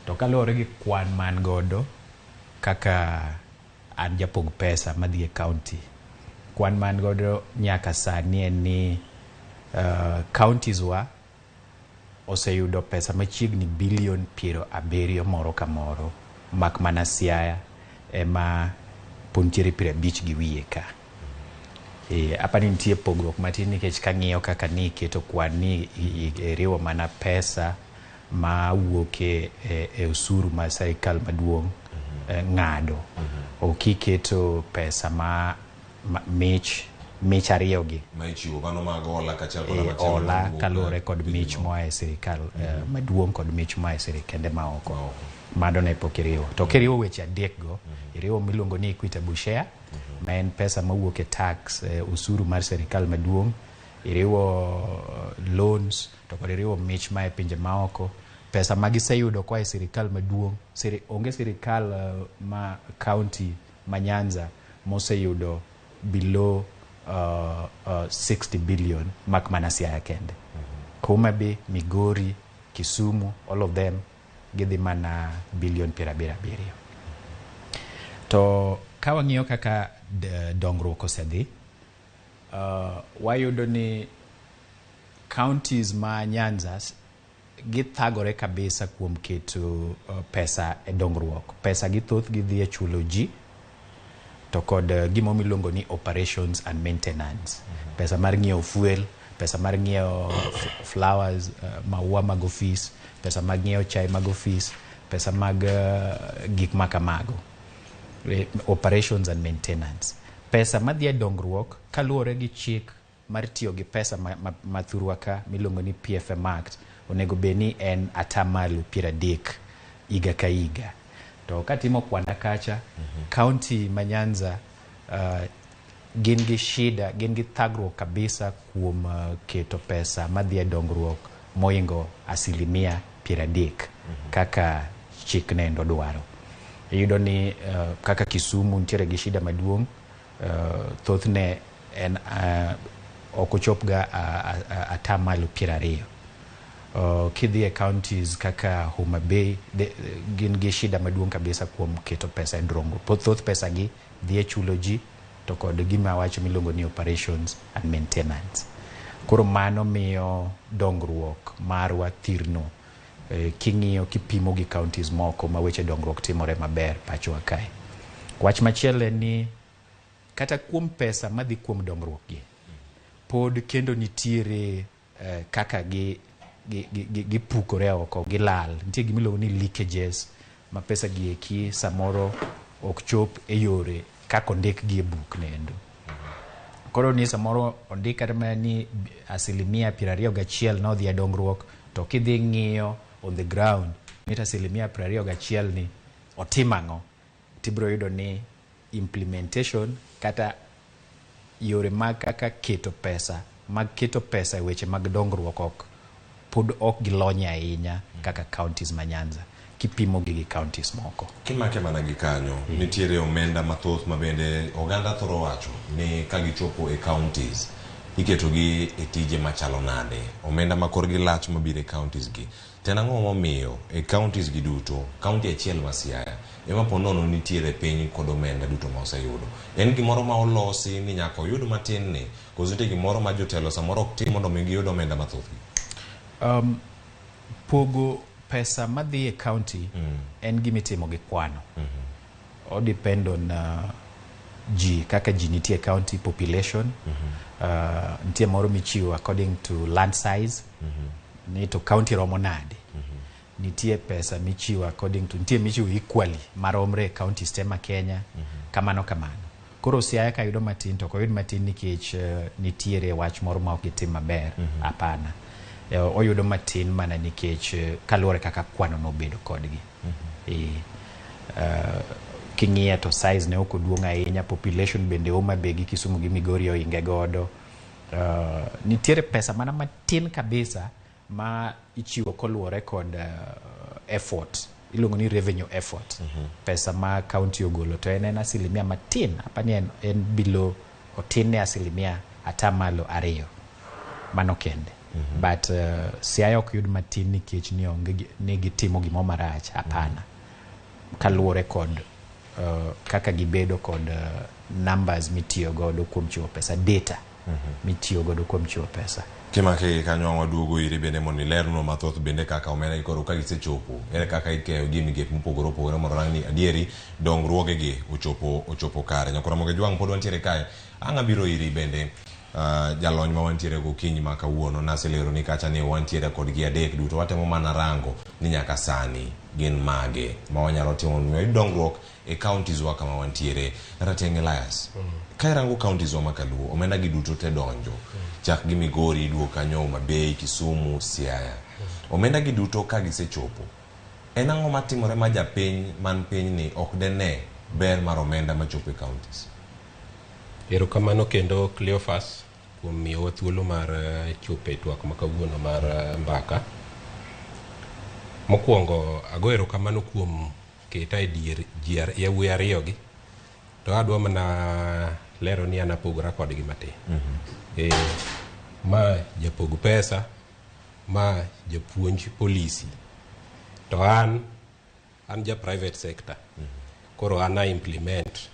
To kaluwore gi kwan man godo kaka an japog pesa madhi e county, kwan man godo nyaka sani en ni counties wa oseyudo pesa machiegni bilion 70 moro ka moro, mak mana Siaya ema pod nitiere 50 gi wiye ka. Apani nitie pogruok matin nikech kang'iyo kaka ni iketo kwan ni iriwo mana pesa ma wuok e osuru ma sirikal maduong' ng'ado. Ok iketo pesa ma mich ariyo gi ma ichiwo mano mag hola kaachiel kod machielo hola kaluwore kod mich moa e sirikal maduong' kod mich moa e sirikende maoko. Mano ne pok iriwo. To kiriwo weche adek go, iriwo miluongo ni equitable share, ma en pesa mawuok e tax, osuru mar sirikal maduong', iriwo loans, to kod iriwo mich ma e pinje maoko, pesa ma giseyudo koa e sirikal maduong'. Onge sirikal ma county ma Nyanza moseyudo below 60 billion mak mana Siaya kende. Homa Bay, Migori, Kisumu, all of them gidhi mana bilion 77. To ka wang'iyo kaka dongruok osedhi, wayudo ni counties ma Nyanza githagore kabisa kuom keto pesa e dongruok. Pesa gi thoth gidhi e chulo ji to kod gima miluongo ni operations and maintenance. Pesa mar ng'iewo fuel, pesa mar ng'iewo flowers, maua mag ofis, pesa mag ng'iewo chai mag ofis, pesa mag gik makamago. Operations and maintenance. Pesa madhi e dongruok kaluwore gi chik mar tiyo gi pesa ma thurwa ka miluongo ni PFM Act onego bed ni en atamalo 30 higa ka higa. To katimo kwanda kacha, county ma Nyanza gin gi shida, gin gi thagruok kabisa kuom keto pesa madhi e dongruok moingo asilimia 30 kaka chik nendo dwaro. Iyudo ni kaka Kisumu nitiere gi shida maduong', thothne en ok ochop ga atamalo 20. Kidhi e counties kaka Homa Bay, gin gi shida maduong' kabisa kuom keto pesa e dongruok. Thoth pesa gi dhi e chulo ji to kod gima wacho miluongo ni operations and maintenance. Koro mano miyo dongruok marwa thirno. King'iyo kipimo gi counties moko ma weche dongruok timore maber pachowa kae. Wach machielo en ni kata kuom pesa madhi kuom dongruok gi, pod kendo nitiere kaka gipukore oko, gilal. Nitie gima iluongo ni leakages ma pesa gi eki samoro ok chop e yore kaka ondikgi e buk nendo. Koro ni samoro ondik kata mana ni asilimia 21 nodhi e dongruok, to kidhi ng'iyo on the ground ni asilimia 21 ni Otim ang'o? Tibiro yudo ni implementation kata yore mag kaka keto pesa mag keto pesa e weche mag dongruok ok pod ok gilony ahinya kaka counties ma Nyanza kipimo gi gi counties moko. Kimake mana gi kanyo, nitiere omenda mathoth ma bende oganda thoro wacho ni ka gichopo e counties iketogi e tije machalo nade. Omenda ma korgi lach mabiro e counties gi. To en ang'o momiyo e counties gi duto, county achiel ma Siaya ema po nono nitiere piny kod omenda duto ma oseyudo. En gimoro ma olosi ni nyaka oyud matin ni, koso nitie gimoro ma jotelo samoro ok tim mondo mi giyud omenda mathoth gi? Pogo pesa madhi e county en gima itimo gi kwano. O depend on ji kaka ji nitie e county population. Nitie moro michiwo according to land size. Ni to county romo nade. Nitie pesa michiwo according to nitie michiwo equally maromre e counties te ma Kenya. Kamano kamano. Koro Siaya ka yudo matin to ok oyud matin nikech nitiere wach moro ma ok gitim maber. Hapana. Oyudo matin mana nikech kaluwore kaka kwano nobedo kodgi. King'iye to size ne ok oduong' ahinya, population bende Homa Bay gi Kisumu gi Migori ohinge godo. Nitiere pesa mana matin kabisa ma ichiwo koluwore kod effort iluongo ni revenue effort. Pesa ma county ogolo to en asilimia matin, apani en below otin ne asilimia 2% mano kende. But Siaya ok yud matin nikech ni onge ni gitimo gimoro marach, hapana. Kaluwore kod kaka gibedo kod numbers mitiyo godo kuom chiwo pesa, data mitiyo godo kuom chiwo pesa. Kimake gi kanyo waduogo iri bende mondo ilernwa mathoth bende kaka omenda gi koro ka gisechopo, ere kaka ikeyo gi e migepe mopogore opogore mondo rang ni adieri dongruoge gi ochopo kare. Nyakora Moge Jwang' pod wantiere kae, ang' abiro iri bende jalony ma wantiere gokinyi ma kawuono naselero ni kacha ni wantiere kodgi adek duto watemo mana rango ni nyaka sani gin mage ma wanyalo timo mondo wayud dongruok e counties wa kama wantiere. Rateng' Elias, ka irango counties wa ma kaluo, omenda gi duto te donjo. Chak gi Migori, duog kanyo Homa Bay, Kisumu, Siaya. Omenda gi duto ka gisechopo, en ang'o matimore ma japiny man piny ni ok dene ber mar omenda machopo e counties? Erokamano kendo Cleophas kuom miyowa thuolo mar chopo e twak ma kawuono mar mbaka. Mokwongo ago erokamano kuom keta e dier ji yawuoyi ariyogi, to adwa mana lero ni an apogora kodgi matin. Ma japog pesa, ma japuonj policy, to an ja private sector. Koro an a implement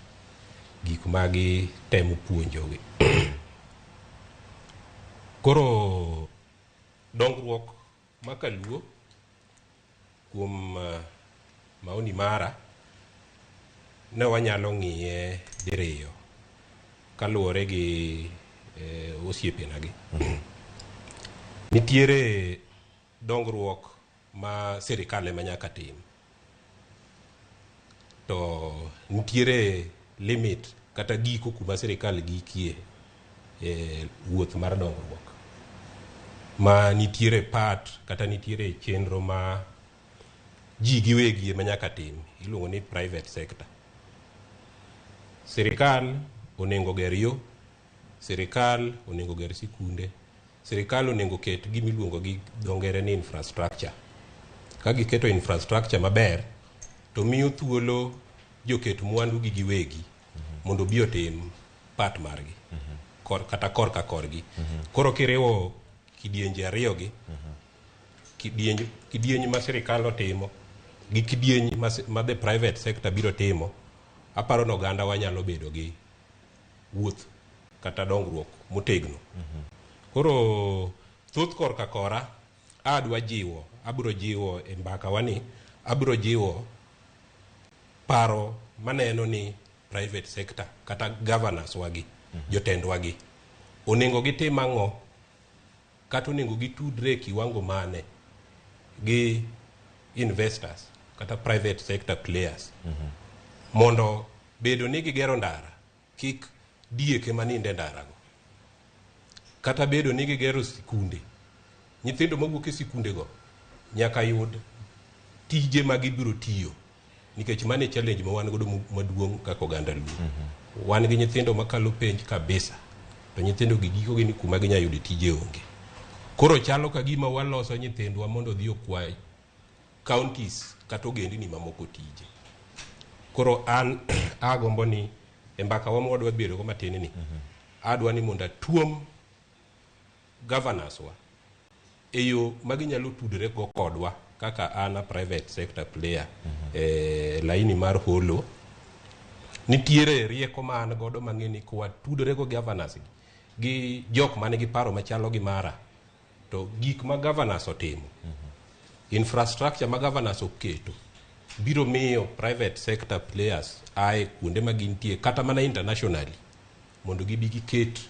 gik ma gitemo puonjogi. Koro dongruok ma kaluo kuom maoni mara ne wanyalo ng'iye diriyo kaluwore gi osiepena gi. Nitiere dongruok ma sirikal ema nyaka tim, to nitiere limit kata giko kuma sirikal gikie e wuoth mar dongruok, ma nitiere part kata nitiere chenro ma ji giwegi ema nyaka tim, iluongo ni private sector. Sirikal onego ger yo, sirikal onego ger sikunde, sirikal onego ket gima iluongo gi dho ngere ni infrastructure. Ka giketo infrastructure maber, to miyo thuolo joket mwandu gi giwegi mondo obi otim part margi kata korka korgi. Koro kiriwo kidienje ariyogi, kidieny ma sirikal otimo gi kidieny ma the private sector biro timo, aparo ni oganda wa nyalo bedo gi wuoth kata dongruok motegno. Koro thoth korka kora adwa jiwo, abiro jiwo e mbaka wani, abiro jiwo paro maneno ni private sector kata governors wagi, jotendwa gi onego gitim ang'o kata onego gitudre e kiwango mane gi investors kata private sector players mondo bedo ni gigero ndara kik diek ema nind e ndarago, kata bedo ni gigero sikunde, nyithindo mawuok e sikundego nyaka yud tije ma gibiro tiyo. Nikech mano e challenge ma wan godo maduong' kaka oganda Luo. Wan gi nyithindo makalo penj kabisa, to nyithindo gi gikogi ni kuma ginya yude tije onge. Koro chalo ka gima waloso nyithindwa mondo odhi okwa counties kata ogendini mamoko tije. Koro an agombo ni e mbaka wa mwadwa bedo go matin ni, adwa ni mondo atuom governors wa e yo ma ginyalo tudore go kodwa kaka an a private sector player e laini mar holo. Nitiere rieko ma an godo mang'e ni kwatudore go governors gi jok man gi paro machalo gi mara, to gik ma governors otimo, infrastructure ma governors oketo biro miyo private sector players ae kuonde ma gintie kata mana internationally mondo gibi giket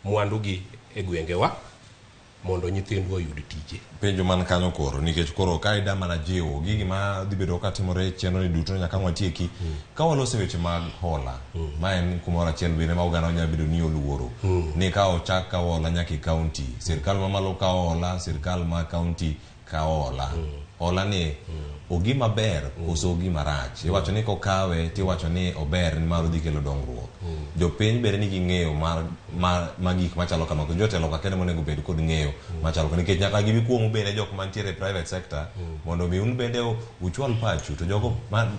mwandugi e gwengewa mondo nyithindwa oyud tije. Penjo man kanyo koro, nikech koro ka ida mana jiwo gigi ma dhi bedo ka timore e chenro ni duto nyaka watieki ka waloso weche mag hola, ma en kumoro achiel bende ma oganda nyalo bedo ni oluoro ni ka ochak kawo hola nyaka e kaunti, sirikal mamalo kawo hola, sirikal ma kaunti kawo hola, hola ni ogima ber koso ogima rach? Iwacho ni kokawe tiwacho ni ober nimar odhi kelo dongruok. Jopiny bende nigi ng'eyo mar gik machalo kamago? Jotelo ka kende monego bed kod ng'eyo machalo kama, nikech nyaka gibi kuomu bende jok mantiere e private sector mondo mi un bende uchwal pachu, to jogo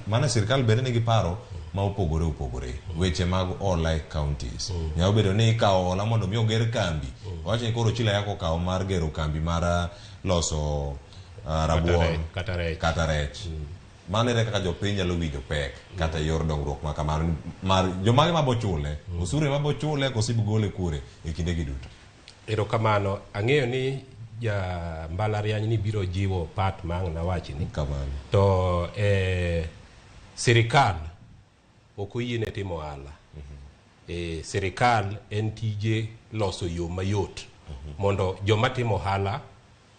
mana sirikal bende nigi paro ma opogore opogore. Weche mag hola e counties nyalo bedo ni ikawo hola mondo mi oger kambi. Wach ni koro Chila Yako okawo mar gero kambi mar loso rabuon kata rech. Kata rech. Mano ere kaka jopiny nyalo winjo pek kata yor dongruok ma kamano mar jomage mabochule osuru ema bochule koso ibogole kure e kindegi duto? Erokamano. Ang'eyo ni ja mbalariany ni biro jiwo part ma ang' nawachni. Kamano. To sirikal ok oyiene timo ohala. Sirikal en tije loso yo mayot mondo joma timo ohala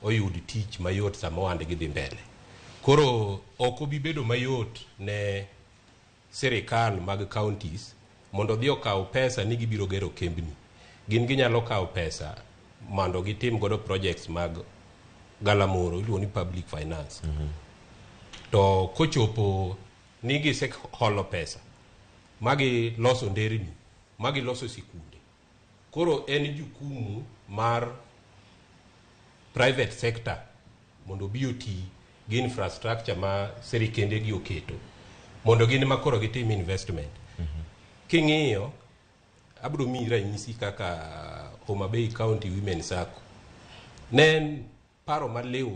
oyud tich mayot sama ohandgi dhi mbele. Koro ok obi bedo mayot ne sirikal mag counties mondo odhi okaw pesa ni gibiro gero kembni. Gin ginyalo kawo pesa mondo gitim godo projects mag galamoro iluongo ni public finance. To kochopo ni giseholo pesa ma giloso nderni, ma giloso sikunde, koro en jukumu mar private sector mondo obi oti gi infrastructure ma sirikende gi oketo mondo gin ema koro gitim investment. King'iyo, abiro miyi ranyisi kaka Homa Bay County Women Sacco. Ne en paro maliw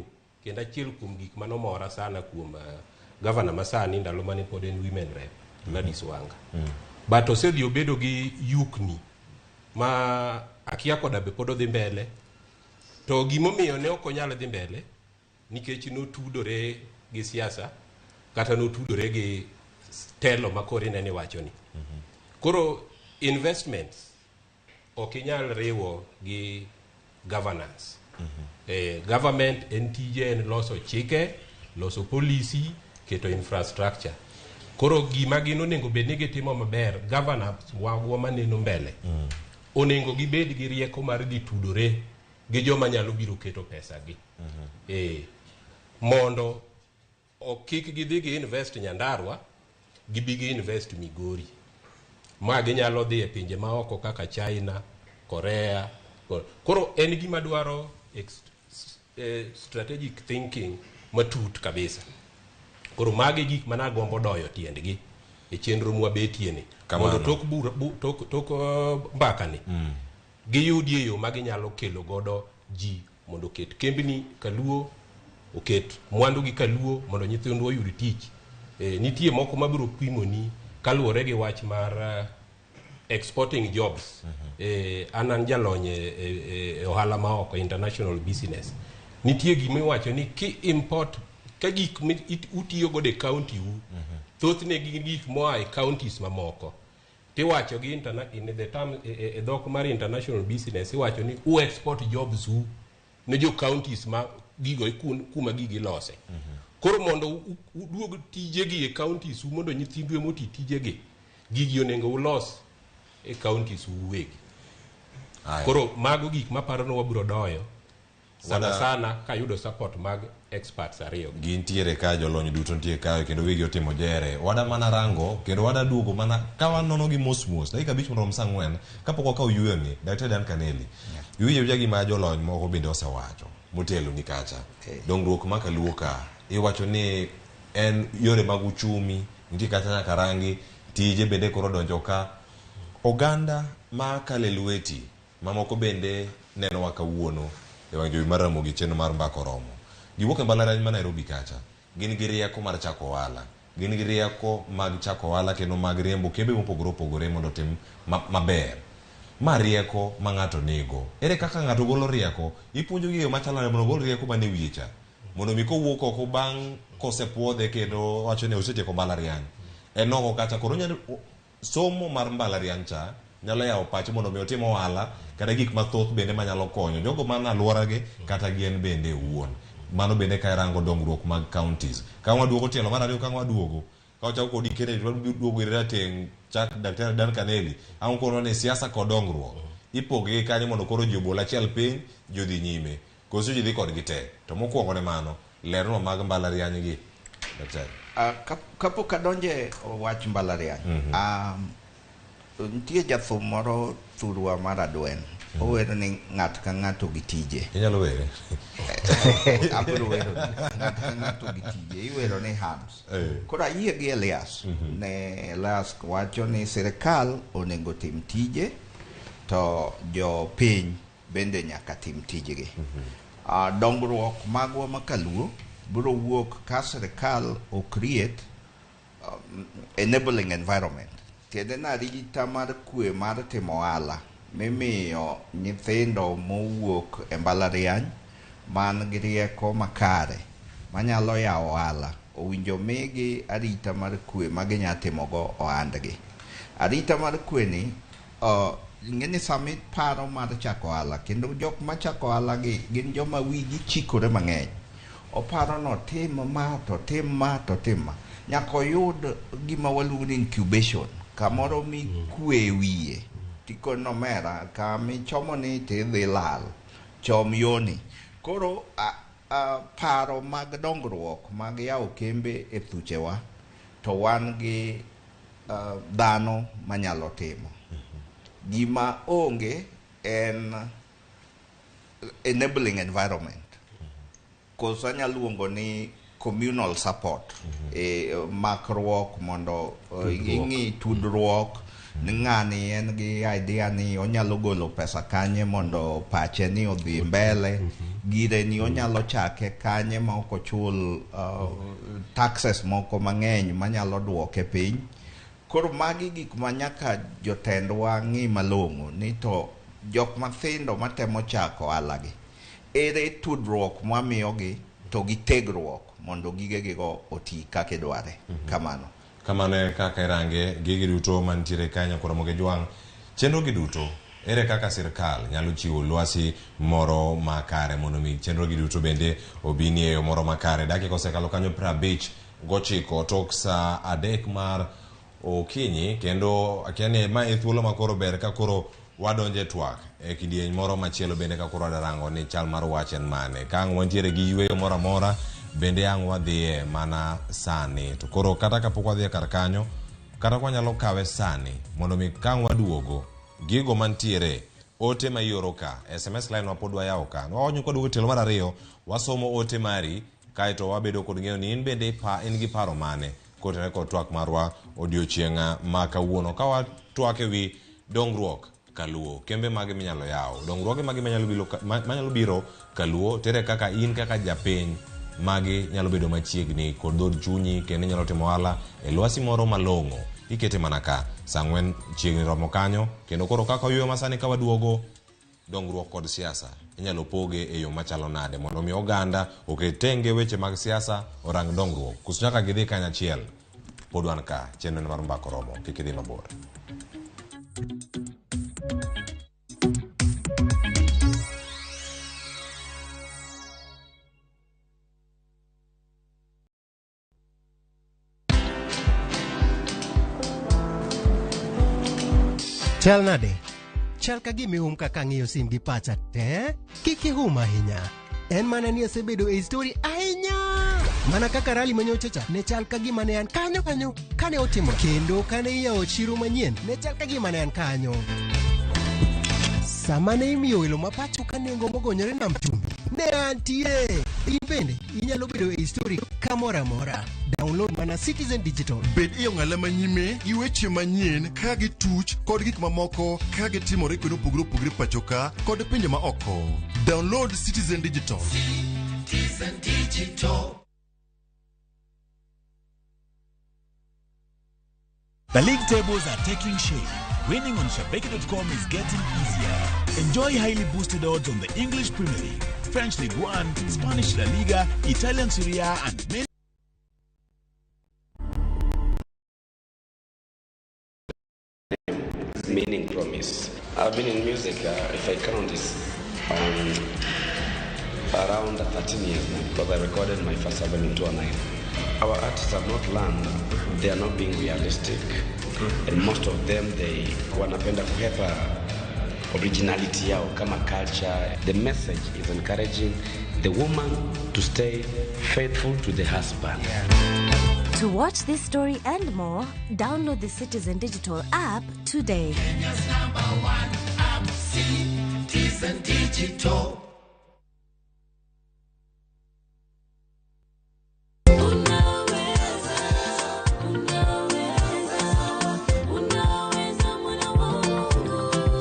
kendo achiel kuom gik manomora sana kuom gavana masani ndalo mane pod en women rep Gladys Wanga. But osedhi obedo gi yukni ma akia koda be pod odhi mbele. To gimomiyo ne ok onyal dhi mbele nikech notudore gi siasa kata notudore gi telo ma koro ineno iwacho ni. Koro investments ok inyal riwo gi governance. Government en tije en loso chike, loso policy, keto infrastructure. Koro gima gin onego bed ni gitimo maber, governors wagwa maneno mbele, onego gibed gi rieko mar dhi tudore gi joma nyalo biro keto pesa gi. Mondo kik gidhi gi invest Nyandarua, gibi gi invest Migori. Ma ginyalo dhi e pinje maoko kaka China, Korea. Koro en gima dwaro strategic thinking matut kabisa. Koro magi gik managombo doyo tiendgi e chenro mwabetie ni. Kamano. Mondo tok, bura, bu, tok, tok mbaka ni giyudie yo ma ginyalo kelo godo ji mondo oket kembni kaluo, oket mwandu gi kaluo mondo nyithindwa oyud tich. Nitie moko mabiro pimoni kaluwore gi wach mar exporting jobs. An jalony e ohala maoko, international business. Nitie gima iwacho ni ki import ka gik utiyo godo e county u, thothne gin gik moa e counties mamoko. Tiwacho gi in the term, e dhok mar international business iwacho ni u export jobs u ne jo counties ma gigo kuma gigi lose. Koro mondo uduog tijegi e counties u mondo nyithindu ema oti tijegi, gigi onego ulos e counties u uwegi. Aya. Koro mago gik maparo ni wabiro doyo Sana sana kayudo support mag experts ariyo. Gintiere ka, jolony duto nitie kae kendo wigi otimo jere. Wada mana rango kendo wada duogo mana ka wanono gi mos mos dakika 5 mondo rom saa 4 kapok wakawo yueyo ni Daktari Dan Kaneli. Iwinjo awinja gima jolony moko bende osewacho motelo ni kacha. Dongruok ma kaluo ka iwacho ni en yore mag uchumi nitie kacha nyaka rangi tije bende koro donjo ka. Oganda ma kale lweti mamoko bende nenowa kawuono e wang' jowi mar Ramogi chenro mar Mbaka Oromo. Giwuok e mbalariany ma Nairobi kacha. Gin gi rieko mar chako ohala. Gin gi rieko mag chako ohala kendo mag riembo kembe mopogore opogore mondo otim maber. Ma rieko ma ng'ato nigo. Ere kaka ng'ato golo rieko? Ipuonjo gi e yo machalo nade mondo ogol rieko man e wiye cha? Mondo mi kowuok oko bang' kosepuodhe kendo wacho ni osetieko mbalariany. En oko kacha koro onyalo somo mar mbalariany cha nyalo yawo pache mondo mi otim ohala kata gik mathoth bende manyalo konyo jogo man alworagi kata gien bende owuon. Mano bende ka irango dongruok mag counties. Ka waduogo tielo mar ariyo ka waduogo ka wachako kodi Kennedy waduogo ir rateng' chak Daktari Dan Kaneli ang' kono ni siasa kod dongruok ipoge gi kanyo mondo koro ji obol achiel piny ji odhi nyime koso ji dhi kodgi te. To mokwongo ne mano lernwa mag mbalariany gi Daktari. Kapok adonje wach mbalariany, nitie jathum moro thurwa mar Adwen. Owero ni ng'ato ka ng'ato gi tije. Inyalo were? Abiro wero ni ng'ato ka ng'ato gi tije. Iwero ni Hams. Koro ayie gi Elias. Ne Elias wacho ni sirikal onego tim tije to jopiny bende nyaka tim tijgi. Dongruok magwa ma kaluo biro wuok ka sirikal o create enabling environment. Tiende ni arita mar kwe mar timo ohala mimiyo nyithindo mowuok e mbalariany man gi rieko makare manyalo yawo ohala owinjo migi arita mar kwe ma ginya timogo ohandgi. Arita mar kwe ni ing'e ni sama iparo mar chako ohala kendo jok machako ohala gi gin joma wigi chikore mang'eny. Oparo ni otim ma to otim ma to otim ma. Nyaka oyud gima waluongo ni incubation, kamoro mikwe wiye. Tikoni omera kamichomo ni tidhi lal, chom yoni. Koro paro mag dongruok mag yawo kembe e thuchewa to wan gi dhano manyalo timo. Gima onge en enabling environment. Koso anyalo luongo ni communal support. Makruok mondo ing'i tudruok ni ng'ani en gi idea ni onyalo golo pesa kanye mondo pache ni odhi mbele, gire ni onyalo chake kanye ma ok ochul taxes moko mang'eny manyalo duoke piny. Koro magi gik ma nyaka jotendwa ng'i malong'o ni to jok mathindo matemo chako ohala gi ere tudruok mwamiyogi to gi tegruok mondo gigegigo oti kaka idware. Kamano. Kamano e kaka irange gigi duto mantiere kanyo koro Ramogi Jwang'. Chenro gi duto ere kaka sirkal nyalo chiwo lwasi moro makare mondo mi chenro gi duto bende obi e yo moro makare. Dakika osekalo kanyo 59 tok saa 3 mar okinyi kendo akia ni ma e thuolo ma koro ber ka koro wadonje twak e kidieny moro machielo bende ka koro wadarango ni chal mar wach en mane. Ka ang' wantiere gi yueyo moro amora bende ang' wadhiye mana sani. To koro kata kapok wadhi e kar kanyo, kata kwanyalo kawe sani mondo mi ka ang' waduogo gigo mantiere ote ma ioro ka SMS line ma pod wayawo ka. Wawacho kwaduogo tielo mar ariyo wasomo ote mari kaeto wabedo kod ng'eyo ni in bende in gi paro mane kotenore kod twak marwa odiochieng' ma kawuono ka watwak e wi dongruok kaluo kembe mage minyalo yawo dongruoge mage manyalo biro kaluo tere kaka in kaka japiny magi nyalo bedo machiegni kod dhood chunyi kendo inyalo timo ohala e lwasi moro malong'o ikete mana ka saa 4 chiegni romo kanyo kendo koro kaka oyueyo masani ka waduogo dongruok kod siasa inyalo poge e yo machalo nade mondo mi oganda oket tenge weche mag siasa orang dongruok koso nyaka gidhi kanyachiel. Pod wan ka chenro mar Mbaka Oromo kik idhi mabor. Chal nade? Chal ka gima ihum kaka ang'iyo sim gi pacha te? Kik ihum ahinya. En mana ni asebedo e story ahinya. Mana kaka rally manyocha cha ne chal ka gima ne an kanyo kanyo kane otimo kendo kane iyawo chiro manyien ne chal ka gima ne an kanyo. Sama ne imiyo welo ma pacho ka nengo mogonyore nam chumbi ne antie. In bende inyalo bedo e story kamoro amora. Download mana Citizen Digital. Bed e ong'ala manyime gi weche manyien ka gituch kod gik mamoko ka gitimore kuonde mopogore opogore pacho ka kod pinje ma oko. Download Citizen Digital. Citizen Digital. The league tables are taking shape. Winning on Shabiki.com is getting easier. Enjoy highly boosted odds on the English Premier League, French League One, Spanish La Liga, Italian Serie A, and many meaning promise. I've been in music, if I count this, around 13 years now, because I recorded my first album in 2009. Our artists have not learned, they are not being realistic, and most of them, they wanapenda kuhepa originality yao kama culture. The message is encouraging the woman to stay faithful to the husband. To watch this story and more, download the Citizen Digital app today. Kenya's number one app, Citizen Digital.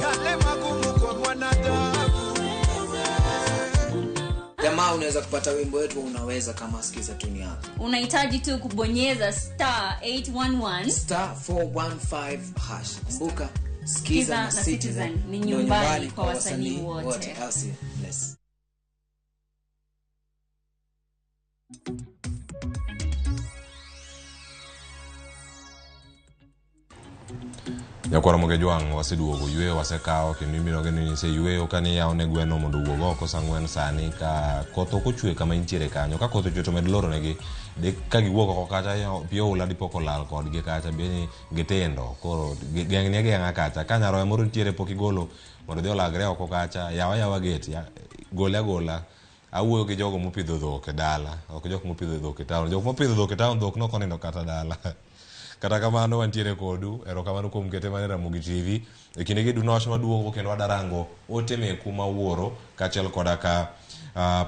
Yale magumu kwa mwanadamu. Jamaa, unaweza kupata wimbo wetu wa Unaweza kama Skiza tune yako. Unahitaji tu kubonyeza star 811 star 415 hash. Kumbuka Skiza Skiza na na Citizen Citizen ni ndio nyumbani kwa wasanii wote. Au sio? Bless. Nyakwara Mogejwang' waseduogo yweyo wasekawo kendo ibiro geno ni iseyweyo kane iyawo ne gweno mondo owuog oko sa ang'wen sani ka koth ok ochwe kama intiere kanyo ka koth ochwe to med loronegi de ka giwuok oko kacha pi oula dipo kolal kodgi kacha beni gitindo koro geng'ni ageng'a kacha ka nyaroya moro nitiere pok igolo mondo odhi olagre oko kacha yawa yawa gate ya, gole agola. Awuoyo gi jogo mopidho dhok e dala, ok jok mopidho dhok e town. Jok mopidho dhok e town dhok nok onindo kata dala. Kata kamano wantiere kodu, erokamano kuom kete mana e Ramogi TV. E kindegi duto wach maduogo kendo wadarango ote meku ma wuoro kaachiel koda ka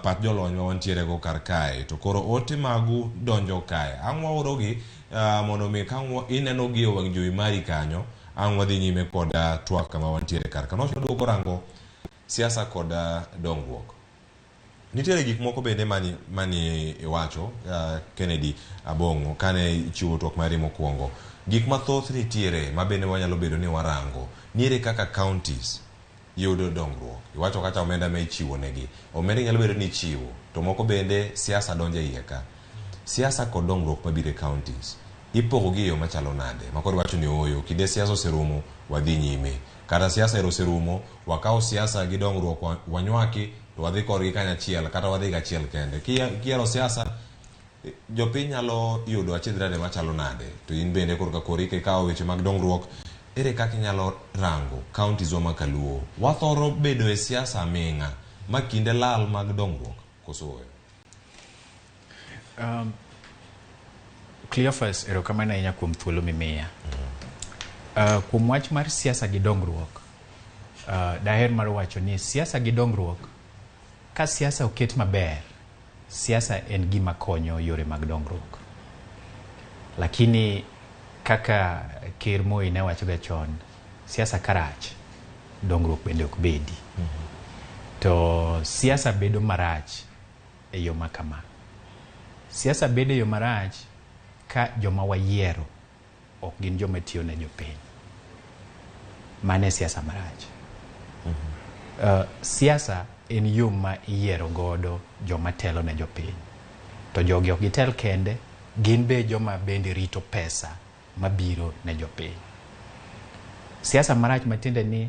pach jolony ma wantiere go kar kae. To koro ote magu donjo kae. Ang' waorogi mondo mi ka ang' ineno gi e wang' jowi mari kanyo, ang' wadhi nyime kod twak kama wantiere kar ka. Wach maduogo rango siasa kod dongruok. Nitiere gik moko bende mani iwacho Kennedy Abong'o kane ichiwo twak mari mokwongo. Gik mathoth nitiere ma bende wanyalo bedo ni warango. Niere kaka counties yudo dongruok. Iwacho kata omenda ma ichiwo negi. Omenda nyalo bedo ni ichiwo, to moko bende siasa donjo e iye ka. Siasa kod dongruok mabiro e counties ipogo gi e yo machalo nade? Ma koro iwacho ni ooyo, kinde siasa oserumo, wadhi nyime. Kata siasa ero oserumo, wakawo siasa gi dongruok wanywaki to wadhi korgi kanyachiel kata wadhi gachiel kende. Kiyiero siasa, jopiny nyalo yudo achiedh nade machalo nade? To in bende korka kori kikawo weche mag dongruok, ere kaka inyalo rango counties wa ma kaluo? Wathoro bedo e siasa aming'a ma kinde lal mag dongruok koso ooyo? Cleophas, erokamano ahinya kuom thuolo mimiya. Kuom wach mar siasa gi dongruok, daher mar wacho ni siasa gi dongruok, ka siasa oket maber, siasa en gima konyo yore mag dongruok. Lakini kaka Ker Moi ne wachoga chon, siasa karach, dongruok bende ok bedi. To siasa bedo marach e yo ma kama. Siasa bedo e yo marach ka joma wayiero ok gin joma tiyo ne jopiny. Mano e siasa marach. Siasa en yo ma iyiero godo joma telo ne jopiny. To jogi ok gitel kende, gin be joma bende rito pesa mabiro ne jopiny. Siasa marach matiende ni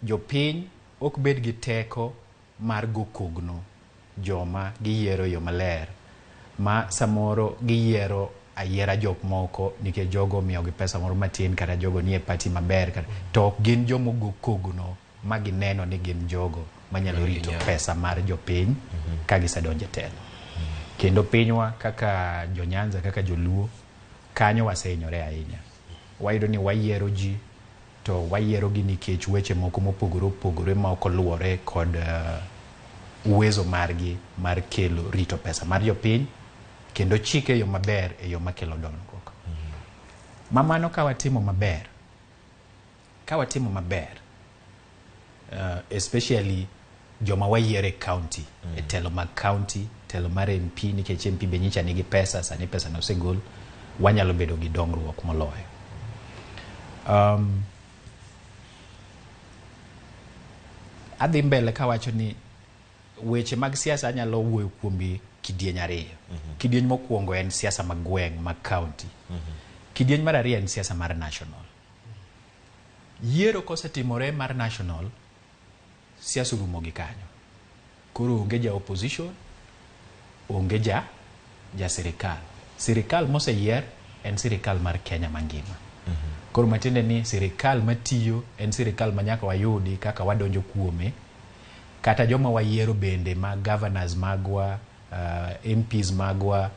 jopiny ok bed gi teko mar go kogno joma giyiero e yo maler, ma samoro giyiero ayiera jok moko nikech jogo omiyogi pesa moro matin kata jogo nie party maber, kata, to ok gin joma ogo kogno ma gineno ni gin jogo manyalo rito pesa mar jopiny ka gisedonjo e telo. Kendo pinywa kaka jo-Nyanza, kaka joluo, kanyo wasehinyore ahinya. Wayudo ni wayiero ji to wayiero gi nikech weche moko mopogore opogore ma ok oluwore kod uwezo margi mar kelo rito pesa mar jopiny kendo chike e yo maber e yo makelo dongruok. Ma mano ka watimo maber, especially joma wayiero e county, e telo mag county, telo mar MP, nikech MP be nyicha nigi pesa, sani pesa no osegol, wanyalo bedo gi dongruok moloyo. Adhi mbele kawacho ni weche mag siasa anyalo wuoyo kuomgi kidieny ariyo. Kidieny mokwongo en siasa mag gweng' mag county. Kidieny mar ariyo en siasa mar national. Yiero kosetimore mar national, siasa orumo gi kanyo. Koro onge ja opposition, onge ja sirikal. Sirikal moseyier en sirikal mar Kenya mangima. Koro matiende ni sirikal matiyo en sirikal ma nyaka wayudi kaka wadonjo kuome, kata joma wayiero bende ma governors magwa, MPs magwa,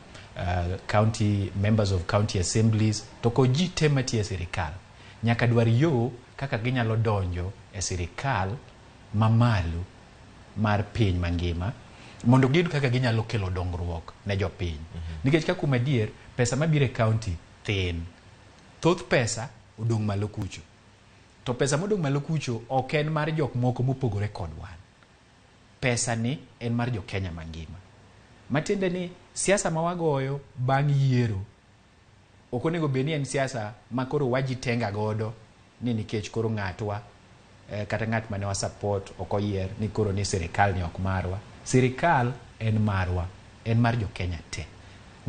county members of county assemblies, to kod ji te matiyo e sirikal nyaka dwar yo kaka ginyalo donjo e sirikal mamalo mar piny mangima mondo giyud kaka ginyalo kelo dongruok ne jopiny. Nikech ka kuom adier, pesa mabiro e county thin. Thoth pesa odong' malo kucho. To pesa modong' malo kucho ok en mar jok moko mopogore kod wan. Pesa ni en mar jo Kenya mangima. Matiende ni siasa ma wagoyo bang' yiero ok onego bed ni en siasa ma koro wajitenga godo ni nikech koro ng'atwa kata ng'at mane wa support ok oyier ni koro ni sirikal ni ok marwa. Sirikal en marwa, en mar jo Kenya te.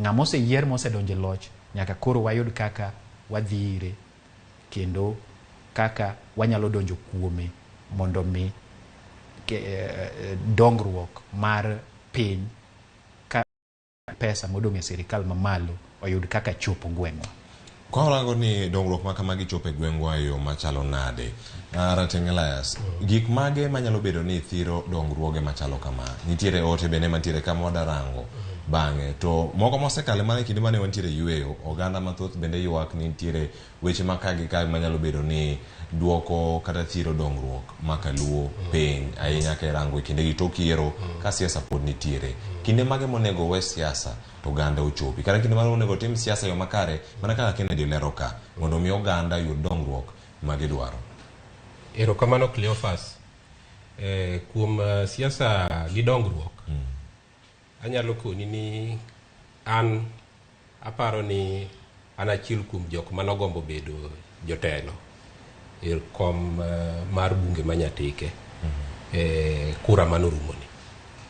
Ng'ama oseyier mosedonjo e loch nyaka koro wayud kaka wadhi ire kendo kaka wanyalo donjo kuome mondo mi dongruok mar piny ka pesa modong' e sirikal mamalo oyud kaka chopo gweng'wa. Kwa warango ni dongruok ma kamagi chopo e gweng'wa e yo machalo nade? Rateng' Elias, gik mage manyalo bedo ni thiro dongruoge machalo kama? Nitiere ote bende mantiere kama wadarango bang'e. To moko mosekale mana e kinde mane wantiere yueyo, oganda mathoth bende ywak ni nitiere weche ma ka gi ka manyalo bedo ni duoko kata thiro dongruok ma kaluo piny ahinya ka irango e kindegi tok yiero ka siasa pod nitiere. Kinde mage monego we siasa to oganda ochopi? Kata kinde mane onego tim siasa e yo makare mana kaka Kennedy olero ka mondo mi oganda oyud dongruok ma gidwaro. Erokamano Cleophas. Kuom siasa gi dongruok, anyalo koni ni an aparo ni an achiel kuom jok manogombo bedo jotelo e kom mar bunge ma Nyatike, kura manorumoni.